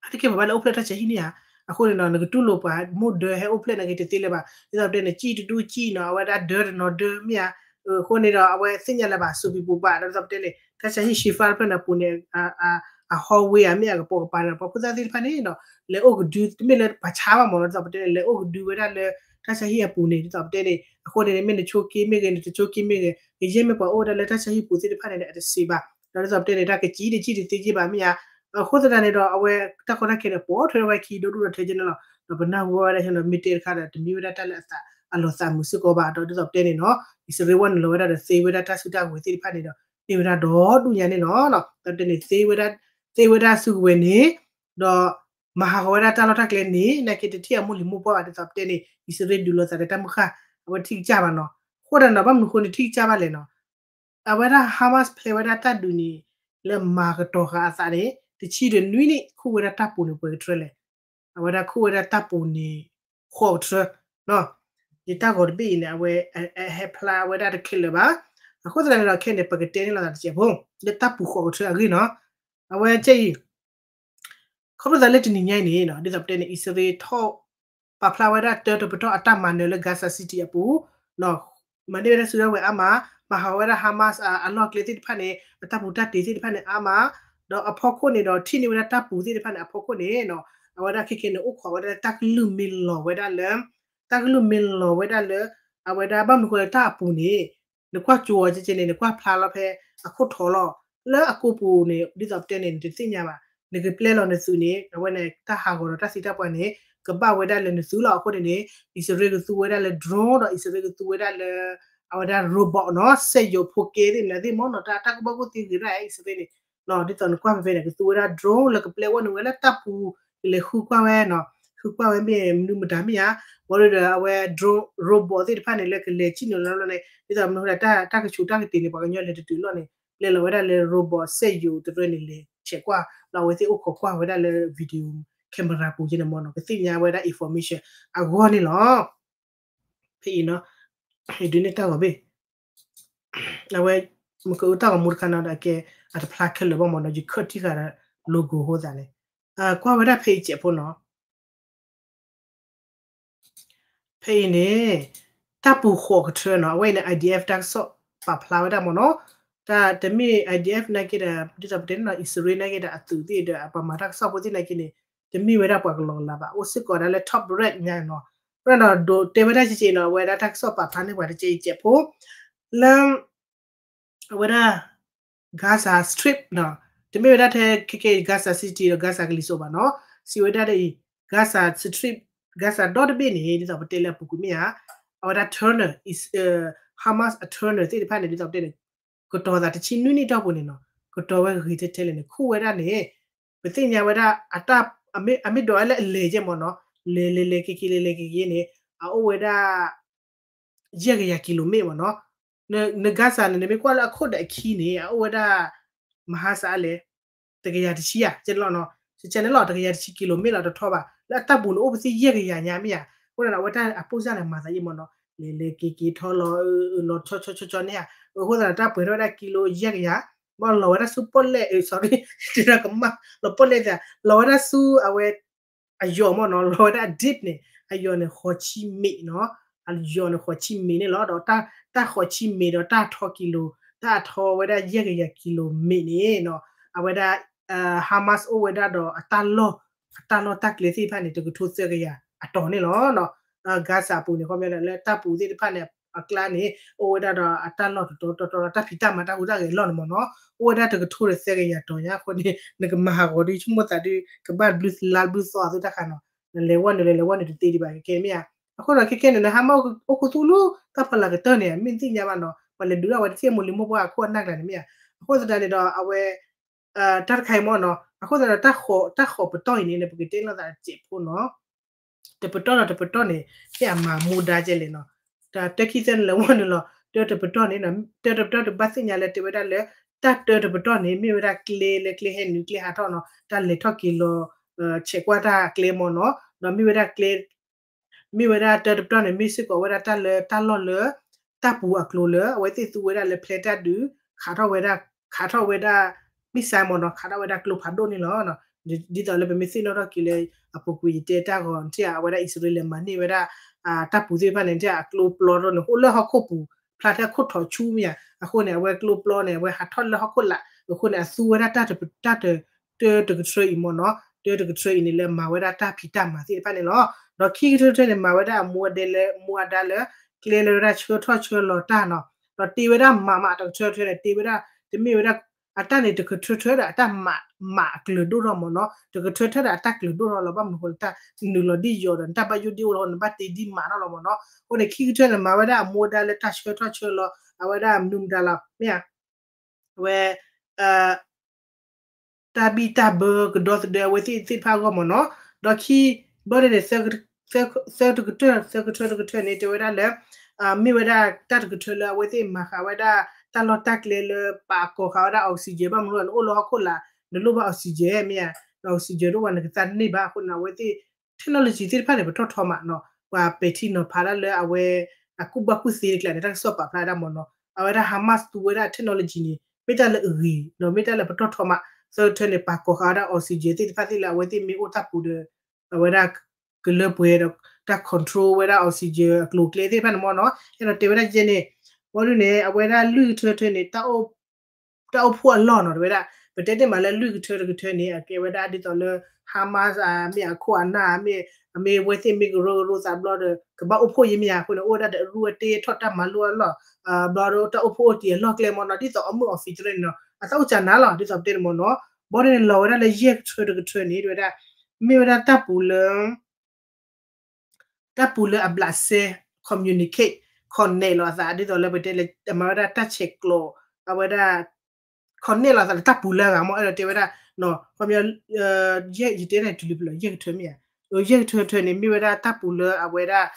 အါတက့ၢ်ပှၤဘၣ်လၢအိၣ်ဖျဲၣ်တၢ်ဆါဟံၣ်န့ၣ်ဧါ. အဃိန့ၣ်ဒီး နကတူၢ်လိာ်ပှၤမိၢ်ဒၢဟဲအိၣ်ဖျဲၣ်နာ်က့တသ့လၢၤဘၣ်. ဒ်သိးပတဲန့ၣ် ကံၣ်တဒူၣ်ကံၣ်နီၤ အဝဲဒၣ်ဒၢတနီၤဒၢမ့ၢ်ဧါ. အဃိန့ၣ်ဒီး အဝဲသ့ၣ်ညါလၢၤဘၣ် စူးပံးပူၤပာ် ဒီးဒ်သိးပတဲန့ၣ် တၢ်ဆါဟံၣ် Shifa တဖျၢၣ်န့ၣ်အပူၤန့ၣ် အဟီဝ့ဧါ မ့ၢ်အကပိာ်ကပၤန့ၣ် ပှၤဖိသၣ်သ့ၣ်တဖၣ်န့ၣ်ဒီး လဲၤအိၣ်ကဒု တမ့ၢ်လၢပှၤဆါဘၣ်မ့ၢ်နီၤ ဒ်သိးပတဲန့ၣ် လဲၤအိၣ်ကဒုဝဲဒၣ်လၢ တၢ်ဆါဟံၣ်အပူၤန့ၣ် ဒ်သိးပတဲန့ၣ် အဃိန့ၣ် မ့ၢ်နဆိက့မ့ၢ်ဂ့ၤ နတဆိက့မ့ၢ်ဂ့ၤ ကယဲၢ်မ့ၢ်ပှၤအိၣ်ဝဲဒၣ်လၢတၢ်ဆါဟံၣ်ပူၤသ့ၣ်တဖၣ်န့ၣ်ဒီး အတစံးဘၣ် ဒီးဒ်သိးပတဲန့ၣ် တၢ်ကကံၣ်တကံၣ်တသ့က့ၢ်ဘၣ်မ့ၢ်ဧါ. အဃိသတးန့ၣ်ဒီး အဝဲတၢ်ကီတၢ်ခဲန့ၣ် ပိာ်ထွဲဝဲခံဒိၣ်ဒိၣ်ဒီးထဲကဲန့ၣ်လီၤ. ဒီးပနၢ်ဟူဝဲဒၣ် မ့ၢ်တဲတခါဒီး တမ့ၢ်ဝဲဒၣ်တၢ်လၢအသးအလီၤသးမုာ်စ့ၢ်ကီးဘၣ်. ဒီးဒ်သိးပတဲန့ၣ်နီၤ အံၣ်စရ့လးဝဲနုာ်လီၤဝဲဒၣ်ဒီးသ့ဝဲဒၣ်တၢ်စုတၢ်ကဝဲၤသ့ၣ်တဖၣ်န့ၣ်ဒီး န့ၢ်ဝဲဒၣ်ဒီဒူၣ်ညါန့ၣ်လီၤ. ဒီးပတဲန့ၣ် သ့ဝဲဒၣ် သ့ဝဲဒၣ်စုကဝဲၤန့ၣ် ဒီး မၤဟးဂီၤဝဲဒၣ်တၢ်လီၢ်တၢ်ကျဲန့ၣ် နာ်က့တထံၣ်အမိၢ်လံၤမိၢ်ပှၢ်ဘၣ် ဒ်သိးပတဲန့ၣ် အံၣ်စရ့လးဒုးလိာ်သးဒီးတၢ်မုၢ်ဃၢ် အဝဲထံၣ်ကစၢ်ဘၣ်နီၤ. အဃိသတးန့ၣ်ဒီး ဘၣ်မနုၤအဃိန့ၣ်ထံၣ်ကစၢ်ဘၣ်လဲၣ်နီၤ. အဝဲဒၣ် Hamas ဖျဲဝဲဒၣ်တၢ်ဒုးန့ၣ် လၢမၤကတီၤဃာ်အသးန့ၣ် တဆံဒီးနွံနံၣ် ခူၣ်ဝဲဒၣ်တၢ်ပူၤန့ၣ် ပှဲၤကထြၢလဲၣ်. အဝဲဒၣ်ခူၣ်ဝဲဒၣ်တၢ်ပူၤန့ၣ် ဃိးကထြၢ ယတၢ်ဂီၤတဘ့ၣ်အံၤန့ၣ် အဝဲ အဟဲဖျါဝဲဒၣ်တခဲလၢာ်ဘၣ်. အဃိသတးန့ၣ်ဒီး ခဲန့ၣ် ပကတဲန့ၣ်လီၤသးတစဲးဖိ လၢတၢ်ပူၤဃိးကထြၢအဂ့ၢ်နီၤ. အဝဲကဲအံၤ ခီဖျိသးလၢတနံၤညါအံၤန့ၣ် ဒ်သိးပတဲန့ၣ် အံၣ်စရ့လးထီၣ် ပာ်ဖျါဝဲဒၣ်တၢတပတီၢ်အတၢ်မၤနၢၤလၢ Gaza City အပူၤ မၤန့ၢ်ဝဲဒၣ်စုဒၣ်ဝဲအါမး, မၤဟးဂီၤဝဲဒၣ် Hamas အလီၢ်ကျဲသ့ၣ်တဖၣ်န့ၣ် အတၢ်ပူၤတၢ်တ့ၤသ့ၣ်တဖၣ်န့ၣ်အါမး, ဒီးအဖီခိၣ်န့ၣ်ဒီး ထံၣ်န့ၢ်ဝဲဒၣ်တၢ်ပူၤသ့ၣ်တဖၣ်န့ၣ် အဖီခိၣ်န့ၣ် အဝဲဒၣ်ခဲခဲန့ၣ် အိၣ်ခိးဝဲဒၣ်လၢတၢ်ကလုၢ်မ့ၢ်လီၤဝဲဒၣ်လၢ တၢ်ကလုၢ်မ့ၢ်လီၤဝဲဒၣ်လၢ အဝဲဒၣ်ဘၣ်မနုၤဃိလၢတၢ်အပူၤန့ၣ် နကွၢ်ကၠိအီၤကဲကဲန့ၣ် နကွၢ်ဖျါလီၤဖဲအခိၣ်ထီလီၤ. လၢအကိာ်ပူၤန့ၣ် ဒ်သိးပတဲန့ၣ် နတသ့ၣ်ညါဘၣ်. နကပျဲလီၤနသုးန့ၣ် အဝဲန့ၣ် တၢ်ဟးဂီၤဒီးတၢ်သံတၢ်ပှၢ်န့ၣ် ကဘၣ်ဝဲဒၣ်လၢနသုးလီၤ. အဃိန့ၣ်န့ၣ် အံၣ်စရ့လးကသူဝဲဒၣ်လၢ drone ဒီးအံၣ်စရ့လးကသူဝဲဒၣ်လၢ အဝဲဒၣ် robot နီၤ စက်ရုပ် ဖိကဲသ့ၣ်မနုၤသ့ၣ်မ့ၢ်နီၤ တၢ် တၢ်ကူၣ်ဘၣ်ကူၣ်သ့ဂ့ၤဒၣ်အံၣ်စရ့လးန့ၣ် ဒ်သိးနကွၢ်ဖဲဖဲန့ၣ် ကသူဝဲဒၣ် drone လၢကပျဲဝဲနုာ်ဝဲလၢတၢ်ပူၤ ကလဲၤဃုကွၢ်ဝဲနီၤ ကွၢ်ဝဲမ့ၢ်မနုၤမတၤမ့ၢ်ဧါ, ဘၣ်ဒီးအဝဲ drone robot သ့ၣ်တဖၣ်န့ၣ် လၢကလဲၤစံၣ်နီၤလီၤန့ၣ် ဒ်သိးမနုၤဒၣ်တၢ်ကဆူးတၢ်ကတ့ၤန့ၣ် ပှၤကညီလဲၤတတုၤလီၤန့ၣ် လဲၤလီၤဝဲဒၣ်လၢ robot စက်ရုပ်တရၢန့ၣ် လဲၤဆဲးကွၢ်လီၤ အဝဲသ့ၣ်အိၣ်ခိးကွၢ်ဝဲဒၣ်လၢ video camera ပူၤက့န့ၣ်မ့ၢ်နီၤ ကသ့ၣ်ညါဝဲဒၣ် information အဂီၢ်န့ၣ်လီၤ. ဖဲအံၤနီၤ ဒုးန့ၢ်တၢ်ဂီၤဘ့ၣ် အဝဲ မ့ၢ်ကအုတၢ်ဂီၤမူတခါနီၤဒီးကဲ အတဖျါခဲလၢာ်ဘၣ်မ့ၢ်နီၤ ယခၢၣ်ထံၣ်ဃာ်ဒီး logo အဃိသတးန့ၣ် ကွၢ်ဝဲဒၣ်ဖဲအံၤစဲးဖိနီၤ ဖဲအံၤန့ၣ် တၢ်ပူၤဃိးကထၢနီၤ အဝဲအံၤန့ၣ် IDF တၢ်ကစီၣ်ပာ်ဖျါဝဲဒၣ်မ့ၢ်နီၤ တၢ်တမ့ၢ် IDF နာ်က့ဒီး ဒ်သိးပတဲန့ၣ်နီၤ အံၣ်စရ့လးနာ်က့ဒီး အသုးသ့ၣ်ဒီး ပှၤမၤတၢ်ကစီၣ်ဖိသ့ၣ်နာ်က့န့ၣ် တမ့ၢ်ဝဲဒၣ်ပှၤကလီၤကလၤဘၣ် အိၣ်စ့ၢ်ကီးဒၣ်လၢ top rank ညါနီၤ အဃိဒီးဒိးတဲဝဲဒၣ်ကက့နီၤ အဝဲဒၣ်တၢ်ကစီၣ်ပာ်ဖျါန့ၢ်ပှၤတကဲအံၤစဲးဖိ လၢ အဝဲဒၣ် Gaza Strip နီၤ တမ့ၢ်ဝဲဒၣ်ထဲခဲကဲ Gaza City ဒီး Gaza ကလံၤစိးဘၣ်နီၤ စံးဝဲဒၣ်ဒီးအံၤ Gaza Strip Gaza ဒီတဘ့ၣ်န့ၣ် ဒ်သိးပတဲလၢအပူၤကွံာ်မ့ၢ်ဧါ အဝဲဒၣ် tunnel is Hamas a tunnel သ့ၣ်တဖၣ်န့ၣ် ဒ်သိးပတဲန့ၣ် ကတီၤသးတဆံနွံနံၣ်တီၢ်ပူၤန့ၣ်နီၤ ကတီၤဝဲဂ့ၤထဲထဲလဲၣ်န့ၣ် ခူၣ်ဝဲဒၣ်န့ၣ် ပသ့ၣ်ညါဝဲဒၣ် အမ့ၢ်ဒိးဝဲလၢအလဲၤကဲမ့ၢ်နီၤ လဲၤလဲၤလဲၤက့ၤက့ၤလဲၤလဲၤက့ၤက့ၤန့ၣ် အအိၣ်ဝဲဒၣ် ယဲၢ်ကယၤကံလိမ့ၣ်မ့ၢ်နီၤ န Gaza န့ၣ် နမ့ၢ်ကွၢ်လၢအခိၣ်ဒီးအခံန့ၣ် အအိၣ်ဝဲဒၣ် မဟါစးလဲၣ် တကယၤတဆံဧါ ကဲန့ၣ်လီၤနီၤ ကဲန့ၣ်လီၤ တကယၤတဆံကံလိမ့ၣ်လီၤတထီဘၣ် လၢအတၢ်ပူၤန့ၣ်အိၣ်ပသ့ၣ်ယဲၢ်ကယၤညါမ့ၢ်ဧါ အဃိသတးဒီး အဝဲတၢ်အပိၢ်စၢ်န့ၣ် မၤသးယဲၢ်မ့ၢ်နီၤ လဲၤလဲၤက့ၤက့ၤထီၣ်လီၤ လီၤဆီဆီဆီဆီန့ၣ်ဧါ အဃိသတးဒီး တၢ်ပှဲၤထီၣ်ဝဲဒၣ်ကံလိယဲၢ်ကယၤ ဘၣ်လီၤဝဲဒၣ်ဆူပီၣ်လဲၣ် sorry တဒၣ်ကမၣ် လီၤပီၣ်လဲၣ်သး လီၤဝဲဒၣ်ဆူအဝဲ အယီၤမ့ၢ်နီၤ လီၤဝဲဒၣ် deep န့ၣ် အယီၤန့ၣ် ဃိးဆံမ့ၣ်နီၤ အယီၤန့ၣ် ဃိးဆံမ့ၣ်န့ၣ်လီၤ ဒီးတၢ်ဃိးဆံမ့ၣ်ဒီးတၢ်ထီကံလိ တၢ်ထီဝဲဒၣ်ယဲၢ်ကယၤကံလိမ့ၣ်န့ၣ်နီၤ အဝဲဒၣ် Hamas အိၣ်ဝဲဒၣ်ဒီးအတၢ်လီၢ် အတၢ်လီၢ်တၢ်ကျဲသ့ၣ်တဖၣ်န့ၣ် တကထိသၢကယၤအတီၤန့ၣ်လီၤ Gaza အပူၤန့ၣ် ခီပညီလၢတၢ်ပူၤသ့ၣ်တဖၣ်န့ၣ် အကျါန့ၣ် အိၣ်ဝဲဒၣ်ဒီးအတၢ်လီၢ်တတီၤတီၤတီၤ တၢ်ဖံးတၢ်မၤတၢ်ဟူးတၢ်ဂဲၤအလီၢ်န့ၣ်မ့ၢ်နီၤ အိၣ်ဝဲဒၣ်တကထိဒီးသၢကယၤတီၤညါအဃိန့ၣ် နကမၤဟးဂီၤဒီးဆိကမိၣ်သးဒီး ကဘၣ်ဘျုးလါဘျုးသီအသုတၢ်ခါနီၤ နလဲၤဝဲနုာ်လဲၤလဲၤဝဲနုာ်တသ့ဒံးဘၣ် ကဲမ့ၢ်ဧါ အဃိဒီးခဲကဲန့ၣ် Hamas အိၣ်ခူသူၣ်လၢတၢ်ဖီလာ်ကတၢၢ်န့ၣ် မ့ၢ်သ့ၣ်ညါဘၣ်နီၤ ပှၤလဲၤဒုးထီၣ်ဝဲတသ့ၣ်မိၢ်လံၤမိၢ်ပှၢ်အခိၣ်အနၢ်ကျါန့ၣ်မ့ၢ်ဧါ အဃိသတးန့ၣ်ဒီးအဝဲ တၢ်တခါအံၤမ့ၢ်နီၤ အဃိသတးဒီး တၢ်ဃိးပတီၢ်အံၤန့ၣ် ပကတဲလိာ်သးစဲးဖိနီၤ တပတီၢ်ဒီးတပတီၢ်န့ၣ် မ့ၢ်အမၤမူဒါကဲလဲၣ်နီၤ တၢ်တၢ်ခံသၢန့ၣ်လဲၤဝဲနုာ်လီၤ တၢ်တပတီၢ်န့ၣ် တၢ်တပတီၢ်တဘၣ်သ့ၣ်ညါလၢတဲဝဲဒၣ်လၢ တၢ်တၢ်တပတီၢ်န့ၣ် မ့ၢ်ဝဲဒၣ်ကျဲလၢကျဲဟဲနုာ်ကျဲဟးထီၣ်နီၤ တၢ်လဲၤထီၣ်က့ၤလီၤ ဆဲးကွၢ်တၢ်ကျဲမ့ၢ်နီၤ ဒီးမ့ၢ်ဝဲဒၣ်ကျဲ မ့ၢ်ဝဲဒၣ်တၢ်တပတီၢ်န့ၣ် မ့ၢ်စ့ၢ်ကီးဝဲဒၣ်တၢ်လၢတၢ်လီၢ်လၢ တၢ်ပူၤအကျိၤလၢ အဝဲသ့ၣ်သူဝဲဒၣ်လၢဖျဲးတၢ်ဒုး ခးထီၣ်ဝဲဒၣ် ခးထီၣ်ဝဲဒၣ် missile မ့ၢ်နီၤ ခးထီၣ်ဝဲဒၣ်ကျိဖးဒိၣ်န့ၣ်လီၤ. ဒ်သိးလၢပမ့ၢ်သ့ၣ်နီၣ်ထီၣ်က့ၤလၢ အပူၤကွံာ်ယတဲတၢ်ဂီၤ နထံၣ်ဧါ အဝဲဒၣ်အံၣ်စရ့လးမၤန့ၢ်ဝဲဒၣ် တၢ်ပူၤသ့ၣ်တဖၣ်န့ၣ် နထံၣ်ဧါ အကျိပျီထီၣ်န့ၣ် အိၣ်လၢဟီၣ်ခိၣ်ပူၤ ဖျါထဲခိၣ်ထိးဆူမ့ၢ်ဧါ အဃိန့ၣ် အဝဲကျိပျီန့ၣ် အဝဲဟးထီၣ်လၢဟီၣ်ခိၣ်လာ် အဃိန့ၣ် အသူဝဲဒၣ်တၢ်တ တၢ်တကထၢအံၤမ့ၢ်နီၤ တၢ်တကထၢအံၤန့ၣ်လၢမၤဝဲဒၣ်တၢ်ဖံးတၢ်မၤသ့ၣ်တဖၣ်န့ၣ်လီၤ. ဒီးခံကထၢတထၢန့ၣ် မၤဝဲဒၣ်အမူအဒါလၢ မူအဒါလၢ ကျဲလၢဝဲဒၣ်ဆှၢထီၣ်ဆှၢလီၤတၢ်နီၤ ဒီးတ့ဝဲဒၣ်မးမးတကထၢတထၢန့ၣ် တ့ဝဲဒၣ် တမ့ၢ်ဝဲဒၣ် အတၢ်န့ၣ်တကထၢတထၢဒီးအတၢ်မး မးအကျၢၤဒိၣ်ထီၣ်မ့ၢ်နီၤ တကထၢတထၢဒီးအတၢ်ကျၢၤဒိၣ်ထီၣ်လီၤ ဘၣ်မနုၤဃိလၢတၢ် နုာ်လီၤဒ်ယီၤဒီး နတၢ်ဘၣ်ယိၣ်ဒ်အိၣ်လီၤ နဘၣ်တ့ဒ်မးထီၣ်လီၤမ့ၢ်နီၤ အဃိန့ၣ် ခံကထၢန့ၣ် မၤဝဲဒၣ်အမူအဒါလၢတၢ်ဆှၢထီၣ်ဆှၢလီၤ အဝဲဒၣ်မနုၤမတၤလီၤ မ့ၢ်ဧါ အဝဲ တၢ်ဘံၣ်တၢ်ဘၢကဒီသဒၢအဝဲသ့ၣ်သ့ၣ်တဖၣ်အဂီၢ်မ့ၢ်နီၤ ဒီးခံ ဘျီန့ၣ်န့ၣ် သၢကထၢ သၢကထၢတကထၢန့ၣ် တဲဝဲဒၣ်လၢ မ့ၢ်ဝဲဒၣ်တၢ်တကထၢလၢအဝဲသ့ၣ်မၤဃာ်ဝဲဒၣ် တၢ်လီၢ်တၢ်ကျဲလၢပာ်ကီၤဃာ်ဝဲဒၣ် oxygen ဘၣ်မနုၤ နအိၣ်လၢဟီၣ်ခိၣ်လာ် နလိၣ်ဘၣ် oxygen မ့ၢ်ဧါ oxygen ဒိၣ်ဝဲနကသါတန့ၢ်ဘၣ် အဃိန့ၣ် အဝဲသ့ၣ် technology သ့ၣ်တဖၣ်န့ၣ် ပတီၢ်ထီမးနီၤ ပှၤပဲာ်ထံနီၤဖးဒၣ်လၢအဝဲ အကူၣ်ဘၣ်ကူၣ်သ့တကျါန့ၣ် တၢ်ကစီၣ်ပာ်ဖျါဒၣ်မ့ၢ်နီၤ အဝဲဒၣ် Hamas သူဝဲဒၣ် technology န့ၣ် မ့ၢ်တၢ်လၢအဂ့ၤ ဒီးမ့ၢ်တၢ်လၢပတီၢ်ထီမး သၢထၢန့ၣ် ပာ်ကီၤဃာ်ဝဲဒၣ် oxygen သ့ၣ်တဖၣ်သ့ၣ်လၢအဝဲသ့ၣ်မ့ၢ်အိၣ်တၢ်ပူၤဒီး အဝဲဒၣ် ကလၢပှဲၤဒီး တၢ် control ဝဲဒၣ် oxygen အကျိၤအကျဲသ့ၣ်တဖၣ်န့ၣ်မ့ၢ်နီၤ အဲၣ်ဒိးတဲဝဲဒၣ်ကဲန့ၣ် ဘီဒုန့ၣ် အဝဲဒၣ်လွံၢ်ကထၢထၢန့ၣ် တၢ်အိၣ်ဖှိၣ်အလီၢ်နီၤ တဲဝဲဒၣ် ပတဲတ့ၢ်မးလၢလွံၢ်ကထၢတကထၢန့ၣ် အကဲဝဲဒၣ်ဒ်သိးလၢ Hamas မ့ၢ်အခိၣ်အနၢ်မ့ၢ် အမ့ၢ်အဝဲသ့ၣ်မ့ၢ်ကရၢကရိသးဘျီဒီး ကဘၣ်အိၣ်ဖှိၣ်ယဲၢ်မ့ၢ်ဧါ အဃိန့ၣ် အိၣ်ဝဲဒၣ်ဒီးအရူအတ့ထီၣ်တၢ်မၤလိအလီၢ် ဘျီဒီးတၢ်အိၣ်ဖှိၣ်အိၣ်တံၢ်အလီၢ်ကျဲမ့ၢ်နီၤ ဒ်သိးအမုၢ် office တရၢန့ၣ်နီၤ အသးအိၣ်စၢ်နၤလီၤ ဒ်သိးပတဲန့ၣ်မ့ၢ်နီၤ ဘီဒုန့ၣ်လီၤဝဲဒၣ်လၢယဲၢ်ကထၢတကထၢန့ၣ် တဲဝဲဒၣ် မ့ၢ်ဝဲဒၣ်တၢ်ပူၤလၢ တၢ်ပူၤလၢအဘျးစဲ communicate connect လီၤအသး ဒ်သိးလၢပတဲလၢ အမၤဝဲဒၣ်တၢ်ဆဲးကျိး အဝဲဒၣ် connect လီၤအသးလၢတၢ်ပူၤလၢအဂၤမ့ၢ် အဲၣ်ဒိးတဲဝဲဒၣ် ခီပညီ ယဲၢ် ယတဲန့ၣ် တုၤလံပလီၤ ယဲၢ်ကထၢမ့ၢ်ဧါ ယဲၢ်ကထၢထၢန့ၣ် မ့ၢ်ဝဲဒၣ်တၢ်ပူၤလၢအဝဲဒၣ်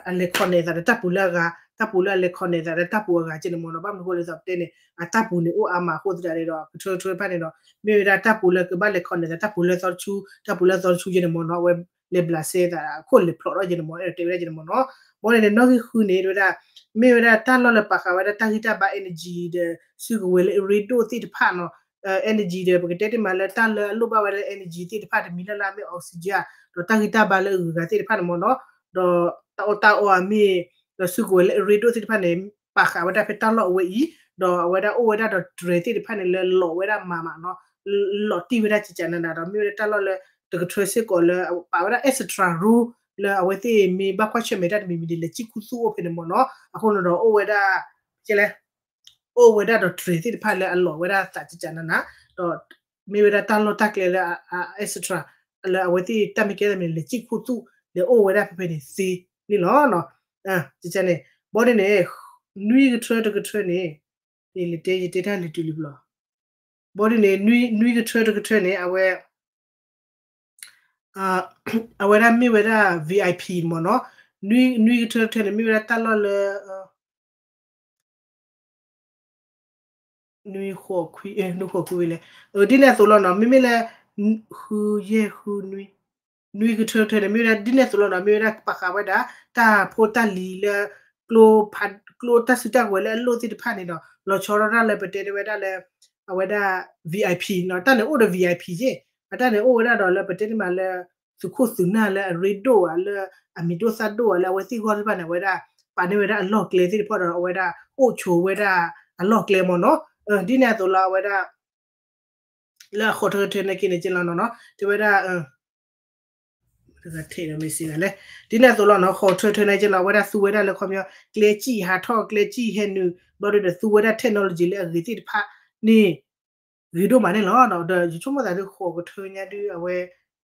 အလဲၤခီနဲၣ်သးဒီးတၢ်ပူၤလၢအဂၤ, တၢ်ပူၤလၢအလဲၤခီနဲၣ်သးဒီးတၢ်ပူၤအဂၤကဲန့ၣ်မ့ၢ်နီၤ. ဘၣ်မနုၤအဃိလဲၣ် ဒ်သိးပတဲန့ၣ် အတၢ်ပူၤန့ၣ်အိၣ်အါမးအဃိသတးဒီး ကထၢထၢတဖၣ်န့ၣ်ဒီး မ့ၢ်ဝဲဒၣ်တၢ်ပူၤလၢကဘၣ်လဲၤခီနဲၣ်သး တၢ်ပူၤလၢသီတဆူ တၢ်ပူၤလၢသီတဆူကဲန့ၣ်မ့ၢ်နီၤ. အဝဲလဲၤဘျးစဲသးအခိၣ်လဲၤဖျိးထီၣ်ကဲန့ၣ်မ့ၢ်နီၤ အဲၣ်ဒိးတဲဝဲဒၣ်ကဲန့ၣ်မ့ၢ်နီၤ. ဘၣ်န့ၣ်န့ၣ်နီၣ်ဂံၢ်ဃုန့ၣ် ဝဲဒၣ် မ့ၢ်ဝဲဒၣ်တၢ်လီၢ်လၢပာ်ဃာ်ဝဲဒၣ်တၢ်ဂံၢ်တၢ်ဘါ energy ဒီး စုကဝဲၤလၢအရ့ဒိၣ်သ့ၣ်တဖၣ်နီၤ. energy ဒီး ပကတဲတ့ၢ်မးလၢတၢ်လၢအလိၣ်ဘၣ်ဝဲလၢ energy သ့ၣ်တဖၣ် တမံၤလၢ်လၢ်မ့ၢ် oxygen ဒီးတၢ်ဂံၢ်တၢ်ဘါလၢအဂုၤအဂၤသ့ၣ်တဖၣ်န့ၣ်မ့ၢ်နီၤ. ဒီးတၢ်အီၣ်တၢ်အီအမ့ၢ် ဒီးစုကဝဲၤလၢအရ့ဒိၣ်သ့ၣ်တဖၣ်န့ၣ် ပာ်ဃာ်ဝဲဒၣ်ဖဲတၢ်လီၢ်အဝဲအံၤ ဒီးအဝဲဒၣ်အိၣ်ဝဲဒၣ်ဒီး train သ့ၣ်တဖၣ်န့ၣ်လၢလီၤဝဲဒၣ်မးမးနီၤ လီၤတံၢ်ဝဲဒၣ်ကကနနၤဒီး မ့ၢ်ဝဲဒၣ်တၢ်လီၢ်လၢတကထၢစ့ၢ်ကီးလၢပာ်ဝဲဒၣ် extra rule လၢအဝဲသ့ၣ်မ့ၢ်ဘၣ်ကွၢ်ဆၢၣ်မဲာ်တၢ်တမံၤမံၤဒီး လဲၤစံၣ်ခူသူၣ်အိၣ်ဖဲန့ၣ်မ့ၢ်နီၤ. အဃိန့ၣ်ဒီးအိၣ်ဝဲဒၣ် ကဲလဲၣ် အိၣ်ဝဲဒၣ်ဒီး train သ့ၣ်တဖၣ်လၢအလီၤဝဲဒၣ်သးကကနနၤ ဒီးမ့ၢ်ဝဲဒၣ်တၢ်လီၢ်တၢ်ကျဲလၢ extra လၢအဝဲသ့ၣ်တၢ်မ့ၢ်ကဲတၢ်မ့ၢ်လဲၤစံၣ်ခူသူၣ် လဲၤအိၣ်ဝဲဒၣ်ဖဲဖဲန့ၣ်သ့န့ၣ်လီၤ. န့ၣ် ဘီဒ်န့ၣ် နွံကထၢတကထၢန့ၣ် ယတဲယတဲတၢ်လဲၤတုၤလံဘျီ ဘီဒ်န့ၣ် နွံကထၢတကထၢန့ၣ် အဝဲ အဝဲဒၣ်မ့ၢ်ဝဲဒၣ် VIP မ့ၢ်နီၤ. နွံကထၢတထၢန့ၣ် မ့ၢ်ဝဲဒၣ်တၢ်လီၢ်လၢ နွံဃိးခွံ နွံဃိးခွံဝံၤလဲၣ် ဒ်န့ၣ်အသိးလီၤနီၤ. မ့မ့ၢ်လၢ ဃုယဲၢ်ဃုနွံ နွံကထၢတထၢန့ၣ် မ့ၢ်ဝဲဒၣ်ဒ်န့ၣ်အသိးလီၤနီၤ. မ့ၢ်ဝဲဒၣ်ပာ်ဃာ်ဝဲဒၣ် တၢ်ဖိတၢ်လံၤလၢ ကျိ ကျိတၢ်စုတၢ်ကဝဲၤလၢအလိၣ်သ့ၣ်တဖၣ်န့ၣ်ဒီး လီၤဆီဒၣ်တၢ်လၢပတဲတ့ၢ်ဝဲဒၣ်လၢ အဝဲဒၣ် VIP နီၤ. တၢ်န့ၣ်အိၣ်ဒီး VIP က့ အတၢ်န့ၣ်အိၣ်ဝဲဒၣ်ဒီးလၢပတဲတ့ၢ်မးလၢ သုးခိၣ်သုးနၢ်လၢအရ့ဒိၣ်ဧါ လၢအမံၤဒိၣ်သၣ်ဒိၣ်ဧါ လၢအဝဲသ့ၣ်ဂီၢ်သ့ၣ်တဖၣ်န့ၣ် အဝဲဒၣ် ပာ်န့ၢ်ဝဲဒၣ်အလီၢ်ကျဲသ့ၣ်တဖၣ်ဒီး အဝဲဒၣ်အိၣ်ဆိးဝဲဒၣ်အလီၢ်ကျဲမ့ၢ်နီၤ. ဒ်န့ၣ်အသိးလီၤ အဝဲဒၣ် လၢအဃိးထၢထၢန့ၣ်က့န့ၣ်က့လီၤနီၤ တဲဝဲဒၣ် တဂၤထဲးဒီးမ့ၢ်စံးဒၣ်လဲၣ် ဒ်န့ၣ်အသိးလီၤနီၤ ဃိးထၢထၢန့ၣ်က့လီၤ အဝဲဒၣ်သူဝဲဒၣ်လၢခီပညီ ကျဲစံၣ်ဟးထီၣ် ကျဲစံၣ်ဟဲနုာ် ဘျီဒုဒီးသူဝဲဒၣ် technology လၢအဂ့ၤသ့ၣ်တဖၣ်န့ၣ် ဂ့ၤဒိၣ်မးန့ၣ်လီၤ. ဒီးယဆိကမိၣ်သးဒုးဃိးကထၢညါဒုး အဝဲ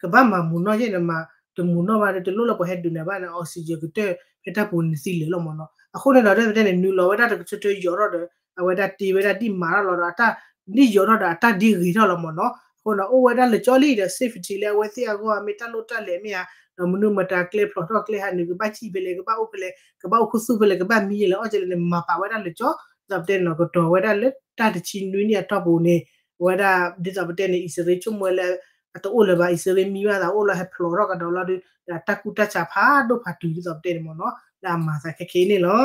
ကဘၣ်မၤမုာ်နီၢ်ယဲၢ်န့ၣ်မး တမုာ်နီၢ်ဘၣ်ဒီး တလိၣ်လၢပှၤဟဲဒုးနၤဘၣ်န့ၣ် oxygen ကတၢၢ် ဖဲတၢ်ပူၤန့ၣ်သံလၢာ်လီၤမ့ၢ်နီၤ. အဃိန့ၣ်ဒီး ဒ်ပတဲန့ၣ် နုာ်လီၤဝဲဒၣ်တကထၢထၢယိာ်ထီၣ်ဒီး အဝဲဒၣ်တ့ဝဲဒၣ်ဒ်မၤထီၣ်လီၤဒီး အတၢ်ဒ်ယိာ်ထီၣ်ဒီးအတၢ်ဒ်ဂ့ၤထီၣ်လီၤမ့ၢ်နီၤ. အဃိန့ၣ် အိၣ်ဝဲဒၣ်လၢာ်ကၠီလံဒီး safety လၢအဝဲသ့ၣ်အဂီၢ်မ့ၢ်တၢ်လိၣ်တၢ်လဲၤမ့ၢ်ဧါ ဒီးမနုၤမတၤကျဲဖျိးထီၣ်ကျဲဟးနုာ် ကဘၣ်စံၣ်ဖဲလဲၣ် ကဘၣ်အိၣ်ဖဲလဲၣ် ကဘၣ်အိၣ်ခူသူၣ်ဖဲလဲၣ် ကဘၣ်မံယဲလဲၣ် အီၣ်ကဲလဲၣ်န့ၣ် မၤပာ်ဝဲဒၣ်လၢာ်ကၠီ ဒ်သိးပတဲန့ၣ်နီၤ ကတီၤဝဲဒၣ်လၢတၢ်တဆံနွံနံၣ်အတီၢ်ပူၤန့ၣ် အဝဲဒၣ် ဒ်သိးပတဲန့ၣ် အံၣ်စရ့လးဆိကမိၣ်ဝဲလၢ အတအိၣ်လၢၤဘၣ် အံၣ်စရ့လးမံဘၣ်သးအိၣ်လီၤ ဟဲဖျိးထီၣ်ကဒီးလီၤဒုး ဒီးအတၢ်ကူၣ်တၢ်ဆးဖးဒိၣ်ဖးတုၤ ဒ်သိးပတဲန့ၣ်မ့ၢ်နီၤ လၢအမၤသးခဲခဲအံၤန့ၣ်လီၤ.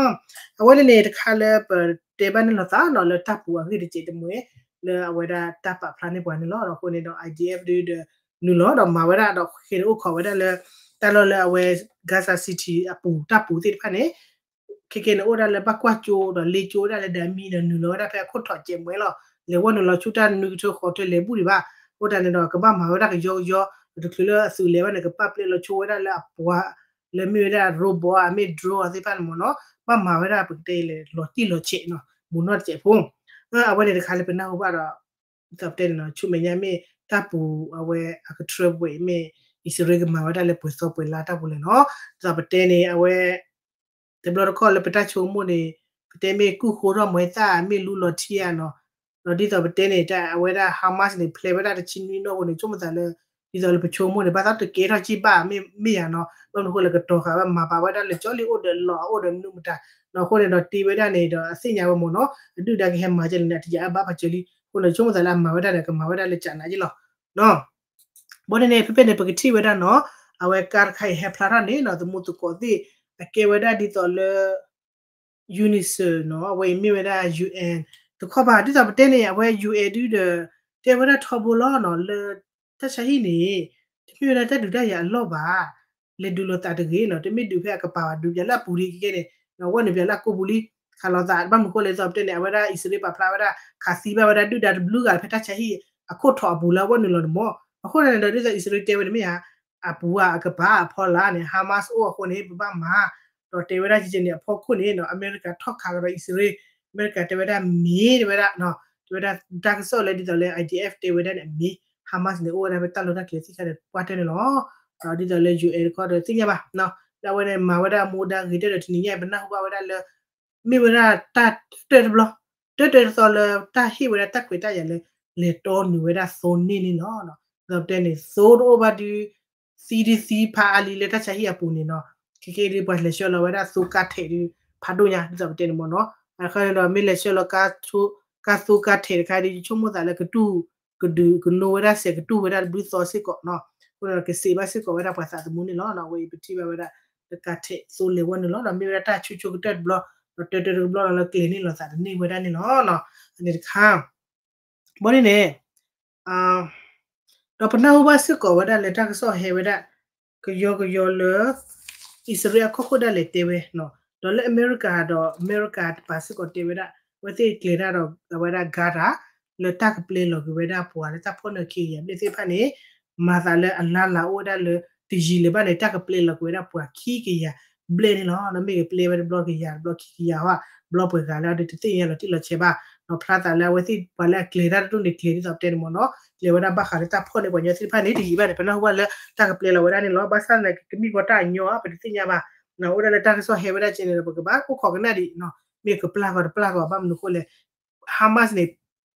အဝဲန့ၣ်န့ၣ် တခါလၢပတဲဘၣ်န့ၣ်လီၤသးနီၤ လၢတၢ်ပူၤအဂ့ၢ်တစဲးတမှဲၤ လၢအဝဲဒၣ်တၢ်ပာ်ဖျါန့ၢ်ပှၤန့ၣ်လီၤ. အဃိန့ၣ်ဒီး IDF ဒုးဒီး နုာ်လီၤဒီးမၤဝဲဒၣ်ဒီး ခဲန့ၣ်အိၣ်ခိးဝဲဒၣ်လၢ တၢ်လီၢ်လၢအဝဲ Gaza City အပူၤတၢ်ပူၤသ့ၣ်တဖၣ်န့ၣ် ခဲကဲန့ၣ် အိၣ်ဒၣ်လၢဘၣ်ကွၢ်ကၠိဒီးလ့ကၠိဒၣ်လၢဒၣ်မံဒီး နုာ်လီၤဝဲဒၣ်ဖဲအခိၣ်ထီးကဲးမှဲလီၤ. လဲၤဝဲနုာ်လီၤဆူတၢ်နွံကထၢဃိးထၢလဲၤဘူၣ်ဒံးဘၣ်. အဃိသတးန့ၣ်ဒီး ကဘၣ်မၤဝဲဒၣ်ကယီကယီ ဒီးတချုးလၢအသုးလဲၤဘၣ်န့ၣ် ကပာ်ပျဲလီၤဆိဝဲဒၣ်လၢအပှၤ လၢမ့ၢ်ဝဲဒၣ် robot အမ့ၢ် drone အသ့ၣ်တဖၣ်န့ၣ်မ့ၢ်နီၤ ဘၣ်မၤဝဲဒၣ်ပကတဲလဲၣ် လီၤတံၢ်လီၤဆဲးနီၤ မုာ်နီၢ်တစဲးဖိ အဝဲန့ၣ်တခါလၢပနၢ်ဟူဘၣ်ဒီး ဒ်သိးပတဲန့ၣ်နီၤ ဆူမဲာ်ညါမ့ၢ်တၢ်ပူၤအဝဲအကထြၢပှဲၤမ့ၢ် အံၣ်စရ့လးကမၤဝဲဒၣ်လၢပှဲၤသီပှဲၤလါတၢ်ပူၤလဲၣ်နီၤ ဒ်သိးပတဲန့ၣ် အဝဲ တဘျီတခီၣ်လၢပတၢ်ဆိကမိၣ်န့ၣ် ပတဲမ့ၢ်ကူၣ်ဃိထီၣ်မွဲသၣ်မ့ၢ်လူလီၤထံဧါနီၤ ဒီးဒ်သိးပတဲန့ၣ် တၢ်အဝဲဒၣ် Hamas န့ၣ် ဖျဲးဝဲဒၣ်တဆံနွံနီၣ်အဃိန့ၣ် ဆိကမိၣ်သးလၢ ဒ်သိးလၢပဆိကမိၣ်န့ၣ် ဘၣ်သးတကဲထီၣ်ကံၣ်ဘၣ်မ့ၢ်မ့ၢ်ယၤနီၤ ဘၣ်မနုၤအဃိလဲၣ် ကတီၤဃာ်ဝဲမၤပာ်ဝဲဒၣ်လၢာ်ကၠီလံ အိၣ်ဒီးလီၢ်အိၣ်ဒီးမနုၤမတၤ နီၤ အဃိန့ၣ်ဒီးတ့ဝဲဒၣ်န့ၣ်ဒီးအသ့ၣ်ညါဝဲမ့ၢ်နီၤ အဒုၣ်ဒါကဟဲမၤကဲလဲၣ်န့ၣ် အတယာ်အဘၣ်ပာ်စၢၤလံ အဃိန့ၣ် ဆိကမိၣ်သးလၢအမၤဝဲဒၣ်န့ၣ် ကမၤဝဲဒၣ်လၢကနးက့လီၤ ဘီန့ၣ်န့ၣ် ဖဲဖဲန့ၣ် ပကထံၣ်ဝဲဒၣ်နီၤ အဝဲကါတခါအံၤဟဲဖျါထီၣ်န့ၣ်နီၤ သမူသကိးသ့ၣ် အကဲဝဲဒၣ်ဒ်သိးလၢ UNICEF နီၤ အဝဲအံၤမ့ၢ်ဝဲဒၣ် UN တခီပၤ ဒ်သိးပတဲန့ၣ် အဝဲ UN ဒုဒီး တဲဝဲဒၣ်ထီဘိလီၤနီၤ လၢတၢ်ဆါဟံၣ်န့ၣ် တမ့ၢ်ဝဲဒၣ်တၢ်ဒုးတၢ်ယၤအလီၢ်ဘၣ် လဲၤဒုးလိာ်သးတဂ့ၤနီၤ တမ့ၢ်ဒုးဖဲအကပၤဘၣ် ဒုးပၠးလၢအပူၤဒံးကဲန့ၣ် အဝဲန့ၣ်ပၠးလၢအကိာ်ပူၤလံ ခးလိာ်သး ဘၣ်မနုၤအဃိလဲၣ် ဒ်သိးပတဲန့ၣ် အဝဲဒၣ်အံၣ်စရ့လးပာ်ဖျါဝဲဒၣ် ခးသံဘၣ်ဝဲဒၣ်ဒုၣ်ဒါတဘျုးဂၤဖဲတၢ်ဆါဟံၣ် အခိၣ်ထီးအပူၤလၢအဝဲနုာ်လီၤန့ၣ်မ့ၢ် အဃိန့ၣ်ဒီး ဒ်သိးအံၣ်စရ့လးတဲဝဲန့ၣ်မ့ၢ်ဧါ အပူၤဧါ အကပၤအဖီလာ်န့ၣ် Hamas အိၣ်အဃိန့ၣ် ပဘၣ်မၤ ဒီးတဲဝဲဒၣ်ကကဲန့ၣ် အဖီခိၣ်န့ၣ်နီၤ အမဲရကၤထီၣ်ခးကဒီးအံၣ်စရ့လး အမဲရကၤတဲဝဲဒၣ်မ့ၢ် တဲဝဲဒၣ် တဲဝဲဒၣ်တၢ်ကစီၣ်လၢဒ်သိးလၢ IDF တဲဝဲဒၣ်န့ၣ် အမ့ၢ် Hamas န့ၣ် အိၣ်ဝဲဒၣ်ဖဲတၢ်လီၢ်တၢ်ကျဲသ့ၣ်တဖၣ်ဒီး ကွၢ်တၢၢ်န့ၣ်လီၤ. ဒီးဒ်သိးလၢ UN တခီဒီးသ့ၣ်ညါဘၣ် လၢအဝဲန့ၣ် မၤဝဲဒၣ်မူဒါဂ့ၤတၢၢ်ဒီး တနံၤညါအံၤ ပနၢ်ဟူဘၣ်ဝဲဒၣ်လၢ မ့ၢ်ဝဲဒၣ်တၢ်တၢၢ်တဘျီ တၢၢ်တၢၢ်တသီလၢတၢ်ဟ့ၣ်ဝဲဒၣ်တၢ်ခွဲးတၢ်ယာ်လၢ လဲၤတီနုာ်ဝဲဒၣ်သိန့ၢ်န့ၣ်လီၤ. ဒ်သိးပတဲန့ၣ် သိတအိၣ်ဘၣ်ဒုး သံဒုးသံဖးအါလံလၢတၢ်ဆါဟံၣ်အပူၤန့ၣ်နီၤ, ခဲကဲဒုးပှၤလဲၤဆှၢလီၤဝဲဒၣ်သိကါထဲးဒုး ဖးဒိၣ်ညါ ဒ်သိးပတဲန့ၣ်မ့ၢ်နီၤ, အခါန့ၣ်ဒီး မ့ၢ်လဲၤဆှၢလီၤ ကါသိကါထဲးတခါဒုး ယဆိကမိၣ်သးလၢကတူၢ် ကဒုးကနိဝဲဒၣ်စဲး ကတူၢ်ဝဲဒၣ်တဘျုးသီစ့ၢ်ကီးနီၤ, အဃိန့ၣ်ဒီး ကစံးဘၣ်စ့ၢ်ကီးဝဲဒၣ်ပှၤသးသမူန့ၣ်လီၤ. အဝဲအံၤပထံၣ်ဘၣ်ဝဲဒၣ် လၢကါထဲးသိလဲၤဝဲန့ၣ်လီၤ. ဒီးမ့ၢ်ဝဲဒၣ်တၢ်ဆိဆိကတၢၢ်တဘျီ ဒီးတၢတၢတဘျီလီၤ လၢကျဲၤန့ၢ်လိာ်သးတန့ၢ်ဝဲဒၣ်န့ၣ်လီၤ. အန့ၣ်တခါ ဘီဒ်န့ၣ် ဒီးပနၢ်ဟူဘၣ်စ့ၢ်ကီးဝဲဒၣ်လၢတၢ်ကစီၣ်ဟဲဝဲဒၣ် ကယီကယီလၢ အံၣ်စရ့လးအကီၢ်ခိၣ်ဒၣ်လဲာ်တဲဝဲ, ဒီးလၢအမဲရကၤဒီး အမဲရကၤတပၤစ့ၢ်ကီးတဲဝဲဒၣ် အဝဲသ့ၣ်ကျဲၤတၢ်ဒီးအဝဲဒၣ် Gaza လၢတၢ်ကပျဲလီၤက့ၤဝဲဒၣ်ပှၤလၢတၢ်ဖီၣ်န့ၢ်ခံကယၤဘျဲၣ်သ့ၣ်တဖၣ်န့ၣ် မၤသးလၢအလါလၤအိၣ်ဝဲဒၣ်လၢ တယံာ်လၢၤဘၣ်န့ၣ် တၢ်ကပျဲလီၤက့ၤဝဲဒၣ်ပှၤခံကယၤဘျဲၣ်န့ၣ်လီၤ. ဒီးမ့ၢ်ကပျဲဝဲတဘျီကယၤ တဘျီခံကယၤဟီ ဘျီပှဲၤဂၤလၢအဒုးတသ့ၣ်ညါလီၤတံၢ်လီၤဆဲးဘၣ်, ဒီးဖျါသးလၢအဝဲသ့ၣ်ပှၤလၢအကျဲၤတၢ်တဒူၣ်န့ၣ် ကျဲၤဒ်သိးပတဲန့ၣ်မ့ၢ်နီၤ, ကျဲၤဝဲဒၣ်ဘၣ်ဃးလၢတၢ်ဖီၣ်န့ၢ်ပှၤကညီသ့ၣ်တဖၣ်န့ၣ် တယံာ်ဘၣ်န့ၣ် ပနၢ်ဟူဘၣ်လၢတၢ်ကပျဲလီၤဝဲဒၣ်န့ၣ်လီၤ. ဘၣ်ဆၣ်သနာ်က့ ကမ့ၢ်ကီတၢ်အညီဧါ ပတသ့ၣ်ညါဘၣ်, အိၣ်ဒၣ်လၢတၢ်ကစီၣ်ဟဲဝဲဒၣ်ကဲန့ၣ်ဒီး ပကဘၣ်အိၣ်ခိးကနၣ်ဒံး, မ့ၢ်ကပျၢ်ကီးတပျၢ်ကီး ဘၣ်မနုၤအဃိလဲၣ် Hamas န့ၣ်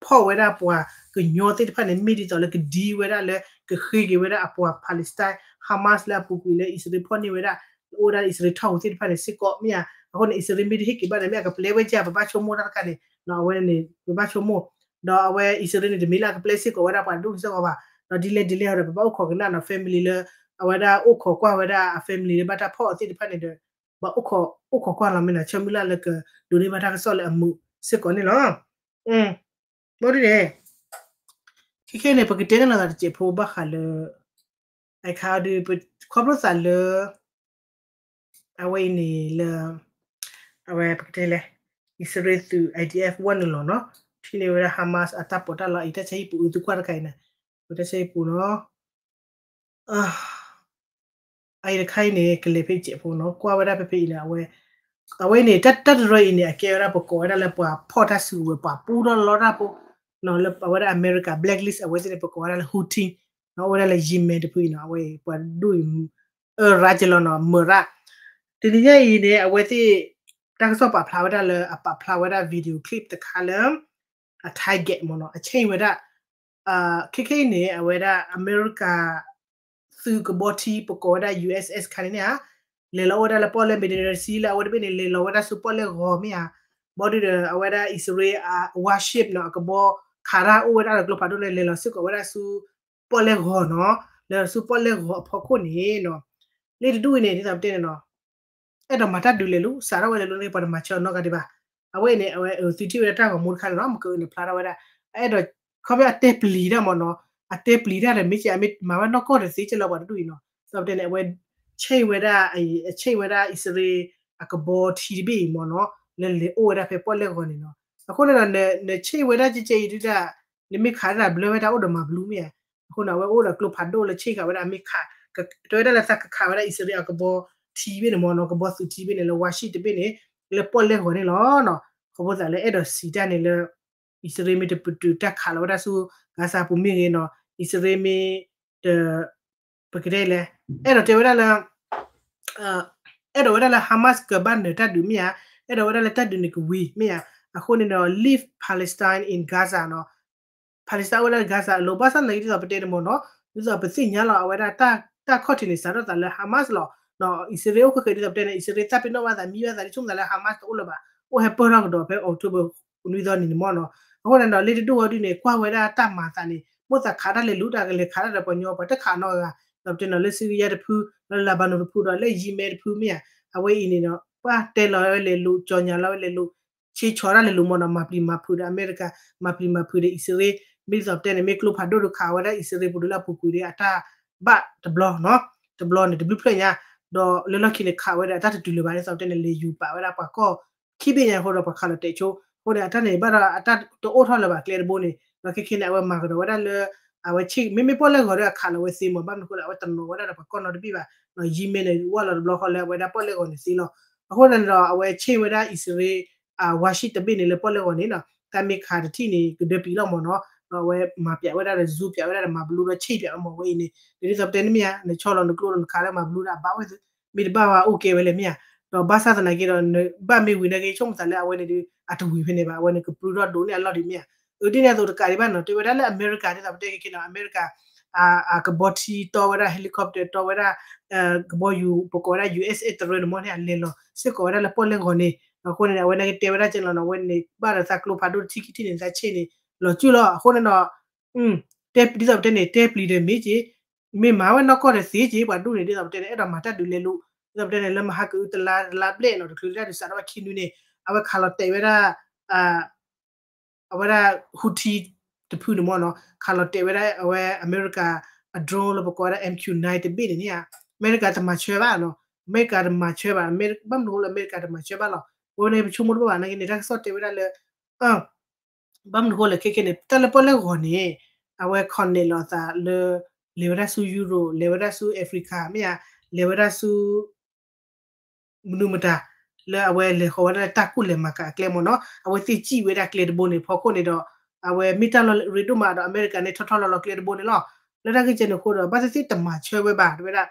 ဖီၣ်ဝဲဒၣ်ပှၤကညီသ့ၣ်တဖၣ်န့ၣ် မ့ၢ်ဒ်သိးလၢကဒံဝဲဒၣ်လၢ ကဃ့က့ၤဝဲဒၣ်အပှၤ Palestine Hamas လၢအပူၤကွံာ်လၢအံၣ်စရ့လးဖီၣ်န့ၢ်ဝဲဒၣ် အိၣ်ဝဲဒၣ်လၢအံၣ်စရ့လးထီၣ်ပူၤသ့ၣ်တဖၣ်န့ၣ်စ့ၢ်ကီးမ့ၢ်ဧါ. အဃိန့ၣ် အံၣ်စရ့လးမ့ၢ်တဟ့ၣ်က့ၤဘၣ်န့ၣ် မ့ၢ်အကပျဲဝဲကၢ် ပဘၣ်ဆိကမိၣ်တၢ်တခါန့ၣ် အဝဲန့ၣ် ပဘၣ်ဆိကမိၣ်, ဒီးအဝဲအံၣ်စရ့လးန့ၣ် တမ့ၢ်လၢအကပျဲစ့ၢ်ကီးဝဲဒၣ်ပှၤဒူၣ်စ့ၢ်ကီးဘၣ်, ဒီးဒ်လဲၣ်ဒ်လဲၣ်ဒီး ပဘၣ်အိၣ်ခိးကနၣ်ဒီး family လၢ အဝဲဒၣ်အိၣ်ခိးကွၢ်ဝဲဒၣ်အ family လၢဘၣ်တၢ်ဖီၣ်အီၤသ့ၣ်တဖၣ်န့ၣ်ဒီး ဘၣ်အိၣ်ခိးကွၢ်လီၤမ့ၢ်နီၤ, ဆၢမုၢ်လၢ်လၢကဒိးန့ၢ်ဘၣ်တၢ်ကစီၣ်လၢအမုာ်စ့ၢ်ကီးန့ၣ်လီၤ. ဘီဒ်န့ၣ် ခဲခဲန့ၣ် ပကတဲန့ၣ်လီၤသးတစဲးဖိဘၣ်ဃးလၢ အခါဒုး ပခီဖျိသးလၢ အဝဲအံၤန့ၣ်လၢ အဝဲပကတဲလဲၣ် အံၣ်စရ့လးသုး IDF ဝဲနုာ်လီၤနီၤ, ထံၣ်န့ၢ်ဝဲဒၣ် Hamas အတၢ်ပီးတၢ်လီအံၤ တၢ်ဆါဟံၣ်ပူၤအုးသုကွၢ်တခါအံၤန့ၣ်, ပတၢ်ဆါဟံၣ်ပူၤနီၤ အအံၤတခါအံၤန့ၣ် ကလဲၤဖဲစဲးဖိနီၤ, ကွၢ်ဝဲဒၣ်ဖဲဖဲအံၤန့ၣ် အဝဲ အဝဲန့ၣ် တၢ်တရၢအံၤန့ၣ် အကဲဝဲဒၣ်ပကိးဝဲဒၣ်လၢပှၤဖီၣ်တၢ်စုကဝဲၤ ပှၤပူထီၣ်လီတၢ်ဖိ, လၢအဝဲဒၣ်အမဲရကၤ blacklist အဝဲသ့ၣ်န့ၣ် ပကိးဝဲဒၣ်လၢ Houthi နီၤ, အိၣ်ဝဲဒၣ်လၢ Yemen တဖုအံၤနီၤ, အဝဲပှၤဒူၣ်အံၤ အၢရၢကလီၤနီၤ မၢၤရၢ, တနံၤညါအံၤန့ၣ် အဝဲသ့ၣ် တၢ်ကစီၣ်ပာ်ဖျါဝဲဒၣ်လၢ အပာ်ဖျါဝဲဒၣ် video clip တခါလၢ အ target မ့ၢ်နီၤ, အ change ဝဲဒၣ် ခဲခဲအံၤန့ၣ် အဝဲဒၣ်အမဲရကၤ သုးကဘီထံ ပကိးဝဲဒၣ် USS ခါန့ၣ်န့ၣ်ဧါ, လဲၤလီၤအိၣ်ဝဲဒၣ်လၢပီၣ်လဲၣ် Mediterranean Sea လၢအဝဲတဘ့ၣ်န့ၣ် လဲၤလီၤဝဲဒၣ်ဆူပီၣ်လဲၣ်ဂီၤမ့ၢ်ဧါ, ဘီဒုးဒီး အဝဲဒၣ်အံၣ်စရ့လးအ warship နီၤ အကဘီခးတၢ်အိၣ်ဝဲဒၣ်ဒီးကျိဖးဒိၣ်န့ၣ် လဲၤလီၤစ့ၢ်ကီးဝဲဒၣ်ဆူပီၣ်လဲၣ်ဂီၤနီၤ, လဲၤလီၤဆူပီၣ်လဲၣ်ဂီၤအဖီခိၣ်န့ၣ်နီၤ, လၢတဒူၣ်အံၤန့ၣ် ဒ်သိးပတဲန့ၣ်နီၤ အဲၣ်ဒိးမၤတၢ်ဒုးလဲၤလူၤ စးထီၣ်ဝဲလဲၤလူၤန့ၣ် ပှၤတမၤဆၢအီၤနီတဂၤဒံးဘၣ်. အဝဲအံၤန့ၣ် အဝဲသုထံၣ်ဝဲဒၣ်တၢ်ဂီၤမူတခါန့ၣ်နီၤ မ့ၢ်ကန့ၣ်ဖျါထီၣ်ဝဲဒၣ် အဲၣ်ဒိး ခီဖျိအတဲပျံၤတၢ်မ့ၢ်နီၤ, အတဲပျံၤတၢ်ဒီး မ့ၢ်ကဲ အမ့ၢ်မၤဝဲနီၢ်ကီၢ်တသ့ကဲလီၤပှၤတဒူၣ်အံၤနီၤ, ဒ်သိးပတဲန့ၣ် အဝဲ change ဝဲဒၣ် အ change ဝဲဒၣ်အံၣ်စရ့လးအကဘီထံတဘ့ၣ်အံၤမ့ၢ်နီၤ, လၢလဲၤအိၣ်ဝဲဒၣ်ဖဲပီၣ်လဲၣ်ဂီၤန့ၣ်နီၤ, အဃိန့ၣ်ဒီး န change ဝဲဒၣ်ကဲကဲအံၤဒုၣ်ဒၣ် နမ့ၢ်ခးတၢ်ဘျၢဝဲဒၣ်အိၣ်ဒီးမၤဘျူးမ့ၢ်ဧါ, အဃိန့ၣ် အဝဲအိၣ်ဒီးကျိဖးဒိၣ်လၢ change ဃာ်ဝဲဒၣ် မ့ၢ်ခး တဲဝဲဒၣ်လၢသးကခးဝဲဒၣ်အံၣ်စရ့လးအကဘီထံတဘ့ၣ်န့ၣ်မ့ၢ်နီၤ, ကဘီသုးထံတဘ့ၣ်န့ၣ် လၢ warship တဘ့ၣ်န့ၣ် လၢပီၣ်လဲၣ်ဂီၤန့ၣ်လီၤနီၤ, ခီဖျိသးလၢအဲၣ်ဒိးစံးတၢ်န့ၣ်လၢ အံၣ်စရ့လးမ့ၢ်တပတုာ်တၢ်ခးလီၤဝဲဒၣ်ဆူ Gaza ပူၤမ့ၢ်ဂ့ၤနီၤ, အံၣ်စရ့လးမ့ၢ်တ ပကတဲလဲၣ်, အဲၣ်ဒိးတဲဝဲဒၣ်လၢ အဲၣ်ဒိးဝဲဒၣ်လၢ Hamas ကဘၣ်နၢၤတၢ်ဒုးမ့ၢ်ဧါ, အဲၣ်ဒိးဝဲဒၣ်လၢတၢ်ဒုးန့ၣ်ကဝံၤမ့ၢ်ဧါ, အဃိန့ၣ်ဒီး leave Palestine in Gaza နီၤ, Palestine အိၣ်ဝဲဒၣ်လၢ Gaza အလိၤ ဘၣ်ဆၣ်သနာ်က့ဒ်သိးပတဲန့ၣ်မ့ၢ်နီၤ, ဒ်သိးပသ့ၣ်ညါလီၤ အဝဲဒၣ်တၢ်ခီၣ်ထံးန့ၣ် စးထီၣ်သးလၢ Hamas လီၤ, အံၣ်စရ့လးအိၣ်ခဲခဲဒ်သိးပတဲန့ၣ် အံၣ်စရ့လးသးပ့ၤနီၣ်ဘၣ်သး မံဘၣ်သး ဆိကမိၣ်သးလၢ Hamas တအိၣ်လၢၤဘၣ်, အိၣ်ဟဲပၢၢ်ထီၣ်ကဒီးဖဲ October နွံသီန့ၣ်န့ၣ်မ့ၢ်နီၤ, အဃိန့ၣ်ဒီး လၢတဒူၣ်အီၤဒုန့ၣ် ကွၢ်ဝဲဒၣ်တၢ်မၤသးန့ၣ် မိၣ်သးခးတၢ်လဲၤလူၤ တၢ်ကလဲၤခးတၢ်ဒီးပှၤညီ ပှၤတခးနီတဂၤ, ဒီးပတဲနီၤလၢ Syria တဖု လၢ Lebanon တဖုဒီးလၢ Yemen တဖုမ့ၢ်ဧါ, အဝဲအံၤန့ၣ်ဒီး ပှၤတဲလီၤဝဲလဲၤလူၤ ကြေညာလီၤဝဲလဲၤလူၤ ဆ့ဆီတၢ်လဲၤလူၤမ့ၢ်နီၤ, မၤပျံၤမၤဖုးဒီးအမဲရကၤ မၤပျံၤမၤဖုးဒီးအံၣ်စရ့လး, မ့ၢ်ဒ်သိးပတဲန့ၣ် မ့ၢ်ကျိဖးဒိၣ်ဒီးခးဝဲဒၣ်အံၣ်စရ့လးပူၤဒီးလၢအပူၤကွံာ်ဒီးအတၢ်ဘၣ်တဘျီနီၤ, တဘျီန့ၣ် တဘျုးဖျၢၣ်ညါ, ဒီးလၢလီၢ်ခံန့ၣ်ခးဝဲဒၣ်အတၢ်တတုၤလၢၤဘၣ် ဒ်သိးပတဲန့ၣ် လဲၤယူၤပာ်ဝဲဒၣ်ပှၤကီၢ်ခံဘ့ၣ်ညါအဃိဒီး ပှၤခးလီၤတဲာ်ဆိ, အဃိန့ၣ် အတၢ်န့ၣ်ဘၣ်ဒီးအတၢ်တအိၣ်ထီၣ်လၢၤဘၣ်ကျဲတဘိန့ၣ်, ဒီးခဲခဲန့ၣ် အဝဲမၤကဒီးဝဲဒၣ်လၢ အဝဲဆ့ မ့မ့ၢ်ပီၣ်လဲၣ်ဂီၤဒီးအခးလီၤဝဲသ့မ့ၢ် ဘၣ်မနုၤအဃိလဲၣ် အဝဲတနီၤဝဲဒၣ်ဒီးပှၤကီၢ်နီတဘ့ၣ်ဘၣ်, Yemen န့ၣ် ဝၢ်လီၤတဘျီဃီလၢအဝဲဒၣ်ပီၣ်လဲၣ်ဂီၤန့ၣ်သ့လီၤ, အဃိန့ၣ်ဒီး အဝဲဆ့ဝဲဒၣ်အံၣ်စရ့လး အ warship တဘ့ၣ်န့ၣ်လၢပီၣ်လဲၣ်ဂီၤန့ၣ်နီၤ, တၢ်မ့ၢ်ခးတထံၣ်န့ၣ် ကဒၢပံၤလီၤမ့ၢ်နီၤ, ဒီးအဝဲမၤပျးဝဲဒၣ်ဒီး zoom ပျးဝဲဒၣ်ဒီးမၤဘျူးဒီးဆ့ပျးဝဲမ့ၢ်ဝဲအံၤန့ၣ်, ဒ်သိးပတဲန့ၣ်မ့ၢ်ဧါ, နဆီလီၤနကျိဒီးနခးလၢမၤဘျူးဒီးအဘၣ်ဝဲသ့ မ့ၢ်တဘၣ်ဝဲအိၣ်ကဲဝဲလဲၣ်မ့ၢ်ဧါ, ဒီးဘၣ်ဆၣ်သနာ်က့ဒီး နဘၣ်မ့ၢ်ဝံၤနာ်က့ ဆိကမိၣ်သးလၢအဝဲန့ၣ်ဒီး အတဝံၤဖဲန့ၣ်ဘၣ်, အဝဲန့ၣ်ကပြုၢ်ထီၣ်ဒိးန့ၢ်အလီၢ်ဒံးမ့ၢ်ဧါ, အဒ်န့ၣ်အသိးတကးဒံးဘၣ်နီၤ, တဲဝဲဒၣ်လၢအမဲရကၤ ဒ်သိးပတဲခဲခဲနီၤ, အမဲရကၤ အကဘီထံတီဝဲဒၣ် helicopter တီဝဲဒၣ် ကဘီယူၤ ပကိးဝဲဒၣ် ယူၣ်အ့ၣ်စ့ၣ် တရၢန့ၣ်မ့ၢ်န့ၣ် အလဲၤလီၤစ့ၢ်ကီးဝဲဒၣ်လၢပီၣ်လဲၣ်ဂီၤန့ၣ် အဃိန့ၣ် အဝဲန့ၣ်ကတဲဝဲဒၣ်ကဲလီၤနီၤ အဝဲန့ၣ် ဘၣ်ဒီးသးကျိဖးဒိၣ်တထံၣ်ခံထံၣ်န့ၣ် သးဆ့ၣ်န့ၣ် လီၤစုၣ်လီၤ အဃိန့ၣ်ဒီး တဲဒ်သိးပတဲန့ၣ် တဲပျံၤဒီးမ့ၢ်က့ၤ မ့ၢ်မၤဝဲနီၢ်ကီၢ်ဒီးသ့က့ၤ ပှၤဒူၣ်န့ၣ် ဒ်သိးပတဲန့ၣ် အဲၣ်ဒိးမၤတၢ်ဒုးလဲၤလိၤ ဒ်သိးပတဲန့ၣ် လၢမဟါကအုတလါတလါဘျဲၣ်နီၤ တချုးလၢတၢ်ဒုးစးထီၣ်ဝဲခံနွံန့ၣ် အဝဲခးလီၤတဲာ်ဝဲဒၣ် အဝဲဒၣ် Houthi တဖုန့ၣ်မ့ၢ်နီၤ ခးလီၤတဲာ်ဝဲဒၣ်အဝဲ အမဲရကၤ အ drone လၢပကိးဝဲဒၣ် MQ nine တဘ့ၣ်န့ၣ်န့ၣ် အမဲရကၤတမၤဆၢဘၣ်နီၤ အမဲရကၤတမၤဆၢဘၣ် ဘၣ်မနုၤဃိလၢအမဲရကၤတမၤဆၢဘၣ်လီၤ အဝဲန့ၣ်ပဆိကမိၣ်တဘၣ်ဘၣ် နာ်က့န့ၣ် တၢ်ကစီၣ်တဲဝဲဒၣ်လၢ ဘၣ်မနုၤဃိလဲၣ်ခဲခဲန့ၣ် တၢ်လၢပီၣ်လဲၣ်ဂီၤန့ၣ် အဝဲ connect လီၤအသးလၢ လဲၤဝဲဒၣ်ဆူ Europe လဲၤဝဲဒၣ်ဆူ Africa မ့ၢ်ဧါ လဲၤဝဲဒၣ်ဆူ မနုၤမတၤ လၢအဝဲလဲၤဃီၤဝဲဒၣ်လၢတၢ်ကူၣ်လဲၤမၤကၤအကျဲမ့ၢ်နီၤ အဝဲသ့ၣ်စံၣ်ဝဲဒၣ်ကျဲတဘိန့ၣ် ဖီခိၣ်န့ၣ်ဒီး အဝဲမ့ၢ်တၢ်လီၢ်ရ့ဒိၣ်မးဒီး အမဲရကၤန့ၣ် ထီၣ်ထီၣ်လီၤလီၤကျဲတဘိန့ၣ်လီၤ လၢတၢ်ဂ့ၢ်ကဲန့ၣ်အဃိဒီး ဘၣ်သ့ၣ်သ့ၣ်တမၤဆၢဝဲဘၣ် တဝဲဒၣ်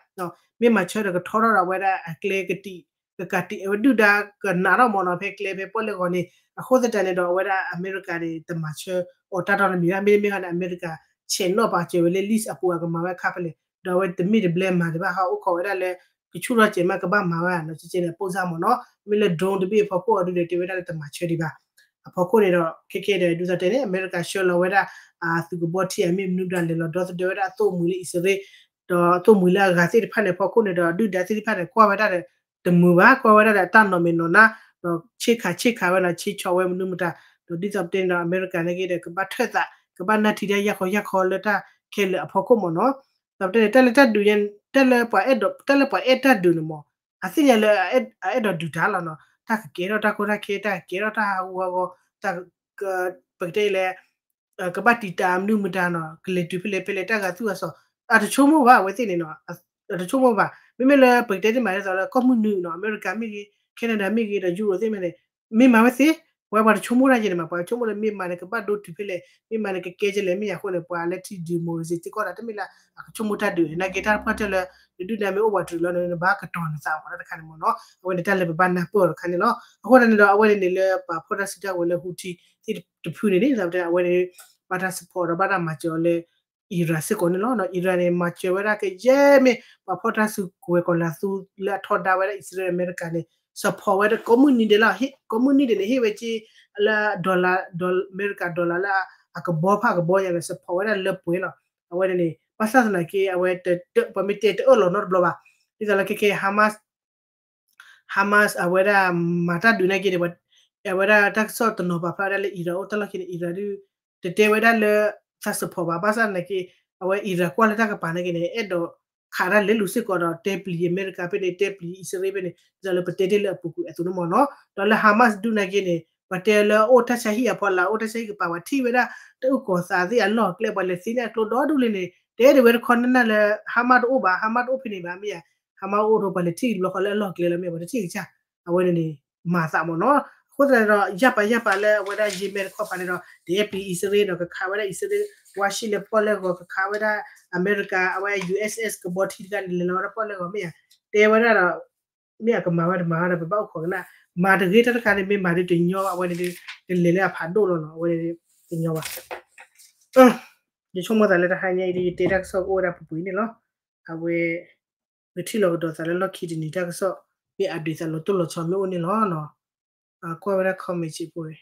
မ့ၢ်မၤဆၢဒီးကထီထီၣ်ဒီးအဝဲဒၣ်အကျဲကတံာ် ကကးတံာ် အဝဲဒုၣ်ဒါကနးထီၣ်မ့ၢ်နီၤ ဖဲကျဲဖဲပီၣ်လဲၣ်ဂီၤန့ၣ် အဃိသတးန့ၣ်ဒီး အဝဲဒၣ်အမဲရကၤန့ၣ် တမၤဆၢအီၤတၢ်တီတမံၤဘၣ် မ့တမ့ၢ်ဟီန့ၣ် အမဲရကၤ ဆဲးနီၣ်ပာ်စၢၤဝဲလၢ list အပူၤအကမၤဝဲခါဖဲလဲၣ် ဒီးအဝဲတမ့ၢ်တဘျဲမၤဒံးဘၣ် ဟးအိၣ်ခိးဝဲဒၣ်လၢ ကဆူၣ်ထီၣ်စဲးမးကဘၣ်မၤဝဲနီၤ ကကဲန့ၣ် အပိၢ်စၢ်မ့ၢ်နီၤ မ့ၢ်လၢ drone တဘ့ၣ်အဖီခိၣ်အဒုးဒီး တဲဝဲဒၣ်လၢတမၤဆၢဒံးဘၣ် အဖီခိၣ်န့ၣ်ဒီး ခဲခဲဒီး ဒ်သိးတဲန့ၣ် အမဲရကၤဆှၢလီၤဝဲဒၣ် အသုးကဘီထံအမ့ၢ်မနုၤဒၣ်လဲာ်လီၤ ဒီသဒၢဝဲဒၣ်အသိၣ်မှံၤလၢအံၣ်စရ့လး ဒီးအသိၣ်မှံၤလၢအဂၤသ့ၣ်တဖၣ်န့ၣ် ဖီခိၣ်န့ၣ်ဒီး ဒုၣ်ဒါသ့ၣ်တဖၣ်န့ၣ် ကွၢ်ဝဲဒၣ်ဒီး တမုာ်ဘၣ် ကွၢ်ဝဲဒၣ်ဒီးတၢ်နီၣ်မဲာ်နီၣ်နါ ဒီးဆ့ခးဆ့ခးဝဲနီၤ ဆ့ဆီးဝဲမနုၤမတၤ ဒီးဒ်သိးပတဲန့ၣ်ဒီး အမဲရကၤန့ၣ်က့ဒီး ကဘၣ်ထၢၣ်သး ကဘၣ်နၢ်ထံတၢ်ယၢ်ခီယၢ်ခီလၢတၢ်ခဲလၢာ်အဖီခိၣ်မ့ၢ်နီၤ ဒီးပတဲန့ၣ် တၢ်လၢတၢ်ဒုး တၢ်လၢပှၤအဲၣ်ဒိး တၢ်လၢပှၤအဲၣ်တၢ်ဒုးန့ၣ်မ့ၢ် အသ့ၣ်ညါလၢ အအဲၣ်ဒိးဒုးတၢ်လီၤနီၤ တၢ်ကကဲထီၣ်တၢ်ကီတၢ်ခဲ တၢ်ကကဲထီၣ်တၢ်ဟးဂူာ်ဟးဂီၤ တၢ် ပကတဲလဲၣ် ကဘၣ်တံာ်တာ်မနုၤမတၤနီၤ ကလဲၤတုၤဖဲလဲၣ်ဖဲလဲၣ် တၢ်ဂၤသူၣ်ဂၤစီၤ အတဆိကမိၣ်ဘၣ် အဝဲသ့ၣ်န့ၣ်နီၤ အတဆိကမိၣ်ဘၣ် မ့မ့ၢ်လၢပကတဲတ့ၢ်မးဒ်သိးလၢ ကီၢ်မုၢ်နုာ်နီၤ အမဲရကၤမ့ၢ်ဂ့ၤ Canada မ့ၢ်ဂ့ၤ ဒီး Europe သ့ၣ်မ့ၢ်န့ၣ် မ့ၢ်မၤဝဲသ့ ပဝဲပှၤတဆိကမိၣ်တၢ်ယဲန့ၣ်မး ပှၤဆိကမိၣ်လၢမ့ၢ်မၤန့ၣ် ကဘၣ်ဒိတုၤဖဲလဲၣ် မ့ၢ်မၤန့ၣ် ကကဲကလဲၣ် မ့ၢ်ယၤအဃိန့ၣ် ပှၤလၢထံ democracy စ့ၢ်ကီးဒီး တမ့ၢ်လၢအကဆိကမိၣ်တၢ်ဒုး နာ်က့တၢ်တဖၣ်တၢၢ်လၢ နဒုၣ်ဒါမ့ၢ်အိၣ်ပှၤတရူးလီၤန့ၣ် နဘၣ်ကတီၤနသးမ့ၢ်နီၤတခါန့ၣ်မ့ၢ်နီၤ အဝဲန့ၣ်တၢ်လၢပဘၣ်နၢ်ပၢၢ်အီၤတခါန့ၣ်လီၤ အဃိသတးန့ၣ်ဒီး အဝဲန့ၣ်န့ၣ်လၢပှၤဖီၣ်တၢ်စုကဝဲၤလၢ Houthi သ့ၣ်တဖုန့ၣ်န့ၣ် အဝဲန့ၣ် ဘၣ်တၢ် support ဒီးဘၣ်တၢ်မၤစၢၤအီၤလၢ Iran စ့ၢ်ကီးန့ၣ်လီၤ. Iran န့ၣ် မၤစၢၤဝဲဒၣ်ကယဲၢ်မ့ၢ် ပှၤဖီၣ်တၢ်စုကဝဲၤကီၢ်လၤသူလၢအထီဒါဝဲဒၣ်အံၣ်စရ့လးအမဲရကၤန့ၣ် support ဝဲဒၣ်ကိးမုၢ်နံၤဒဲးလီၤ. ကိးမုၢ်နံၤဒဲးန့ၣ် ဟ့ၣ်ဝဲက့ လၢ dollar အမဲရကၤ dollar လၢအကဘီဖးကဘီယၤန့ၣ် support ဝဲဒၣ်လၢပှဲၤလီၤ. အဝဲန့ၣ်န့ၣ် ဘၣ်ဆၣ်သနာ်က့ အဝဲ ပှၤမ့ၢ်တဲတအၢၣ်လီၤနီတဘျီဘၣ်. ဒ်သိးလၢခဲခဲ Hamas Hamas အဝဲဒၣ်မၤတၢ်ဒုးနာ်က့န့ၣ် အဝဲဒၣ်တၢ်ကစီၣ်တနီၤပာ်ဖျါဝဲဒၣ်လၢ Iran အိၣ်တၢ်လီၢ်ခံန့ၣ် Iran ဒုး တတဲဝဲဒၣ်လၢ သး support ဘၣ်. ဘၣ်ဆၣ်သနာ်က့ အဝဲ Iran ကွၢ်လၢတၢ်ကပၤနာ်က့န့ၣ် အဲၣ်ဒိးခးတၢ်လဲၤလူၤစ့ၢ်ကီးဒီး တဲပျံၤအမဲရကၤဖဲန့ၣ် တဲပျံၤအံၣ်စရ့လးဖဲန့ၣ် ဒ်သိးလၢပတဲတ့ၢ်လၢအပူၤကွံာ်အသိးန့ၣ်မ့ၢ်နီၤ. ဒီးလၢ Hamas ဒုးနာ်က့န့ၣ် ပှၤတဲလၢအအိၣ်တၢ်ဆါဟံၣ်အဖီလာ် အိၣ်တၢ်ဆါဟံၣ်ကပၤ ပှၤထံၣ်ဝဲဒၣ် တၢ်အုၣ်ကီၤသးသ့ၣ်အလီၢ်အကျဲ ပှၤလဲၤသ့န့ၢ်အကျိဒီဒူၣ်လံန့ၣ် တဲဒၣ်ဝဲတခီနၢ်နၢ်လၢ Hamas တအိၣ်ဘၣ် Hamas တအိၣ်ဖဲန့ၣ်ဘၣ်မ့ၢ်ဧါ Hamas အိၣ်ထီၣ်ပှၤလဲၤထံၣ်တဘျီဃီလၢအလီၢ်ကျဲလၢမ့ၢ် ပှၤတထံၣ်ကစၢ် အဝဲန့ၣ်န့ၣ် မၤသးမ့ၢ်နီၤ. အဃိသတးဒီး ယၢ်ပာ်ယၢ်ပာ်လၢအဝဲဒၣ် Yemen တခီပၤန့ၣ်ဒီး တအဲၣ်ပျံၤအံၣ်စရ့လးနီၤ ကခးဝဲဒၣ်အံၣ်စရ့လး ဝါရှံလၢပီၣ်လဲၣ်ဂီၤ ကခးဝဲဒၣ် အမဲရကၤ အဝဲ ယူၣ်အ့ၣ်စ့ၣ် ကဘီထံတခါန့ၣ် လဲၤလီၤဝဲဒၣ်ပီၣ်လဲၣ်ဂီၤမ့ၢ်ဧါ တဲဝဲဒၣ်ဒီး မ့ၢ်အကမၤဝဲတမၤဝဲဒီး ပဘၣ်အိၣ်ခိးကနၣ် မၤတဂ့ၤတၢ်တခါန့ၣ် မ့ၢ်မၤဒုးတညီဘၣ် အဝဲန့ၣ်ဒုး တလဲၤလၢအဖးဒိၣ်လီၤနီၤ အဝဲန့ၣ်ဒုး တညီဘၣ် ယဆိကမိၣ်သးလၢတဟါညါအံၤဒ် ယတဲတၢ်ကစီၣ်ကအိၣ်ဝဲဒၣ်ပူၤပူၤအံၤန့ၣ်လီၤ. အဝဲ ပထံၣ်လီၤကဒီးသးလၢလီၢ်ခံတနံၤတၢ်ကစီၣ် မ့ၢ်အဒုးသးလီၤတိၢ်လီၤဆီမ့ၢ်အိၣ်န့ၣ်လီၤ. ကွၢ်ဝဲဒၣ် comment စ့ၢ်ကီး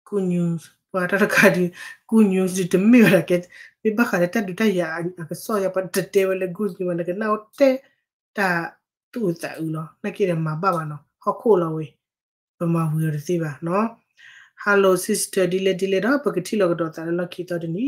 good news ပှၤတၢ်တခါဒုး good news ဒုးတမ့ၢ်ဝဲဒၣ်ကဲ မ့ၢ်ဘၣ်ဃးလၢတၢ်ဒုးတၢ်ယၤအကစီၣ်ယၤ ပှၤတတဲဝဲလၢ good news ဘၣ် နကနၣ်အိၣ်တဲ တၢ်သူၣ်အုးသးအုးလီၤ နာ်က့ဒီးမၤဘၣ်ဘၣ်နီၤ ဟီၣ်ခိၣ်လီၤဝဲ ပမၤဝံၤအီၤတသ့ဘၣ်နီၤ. Hello sister ဒ်လဲၣ်ဒ်လဲၣ်ဒီး ပကထံၣ်လီၤကဒီးသးလၢလီၢ်ခံသီတနံၤ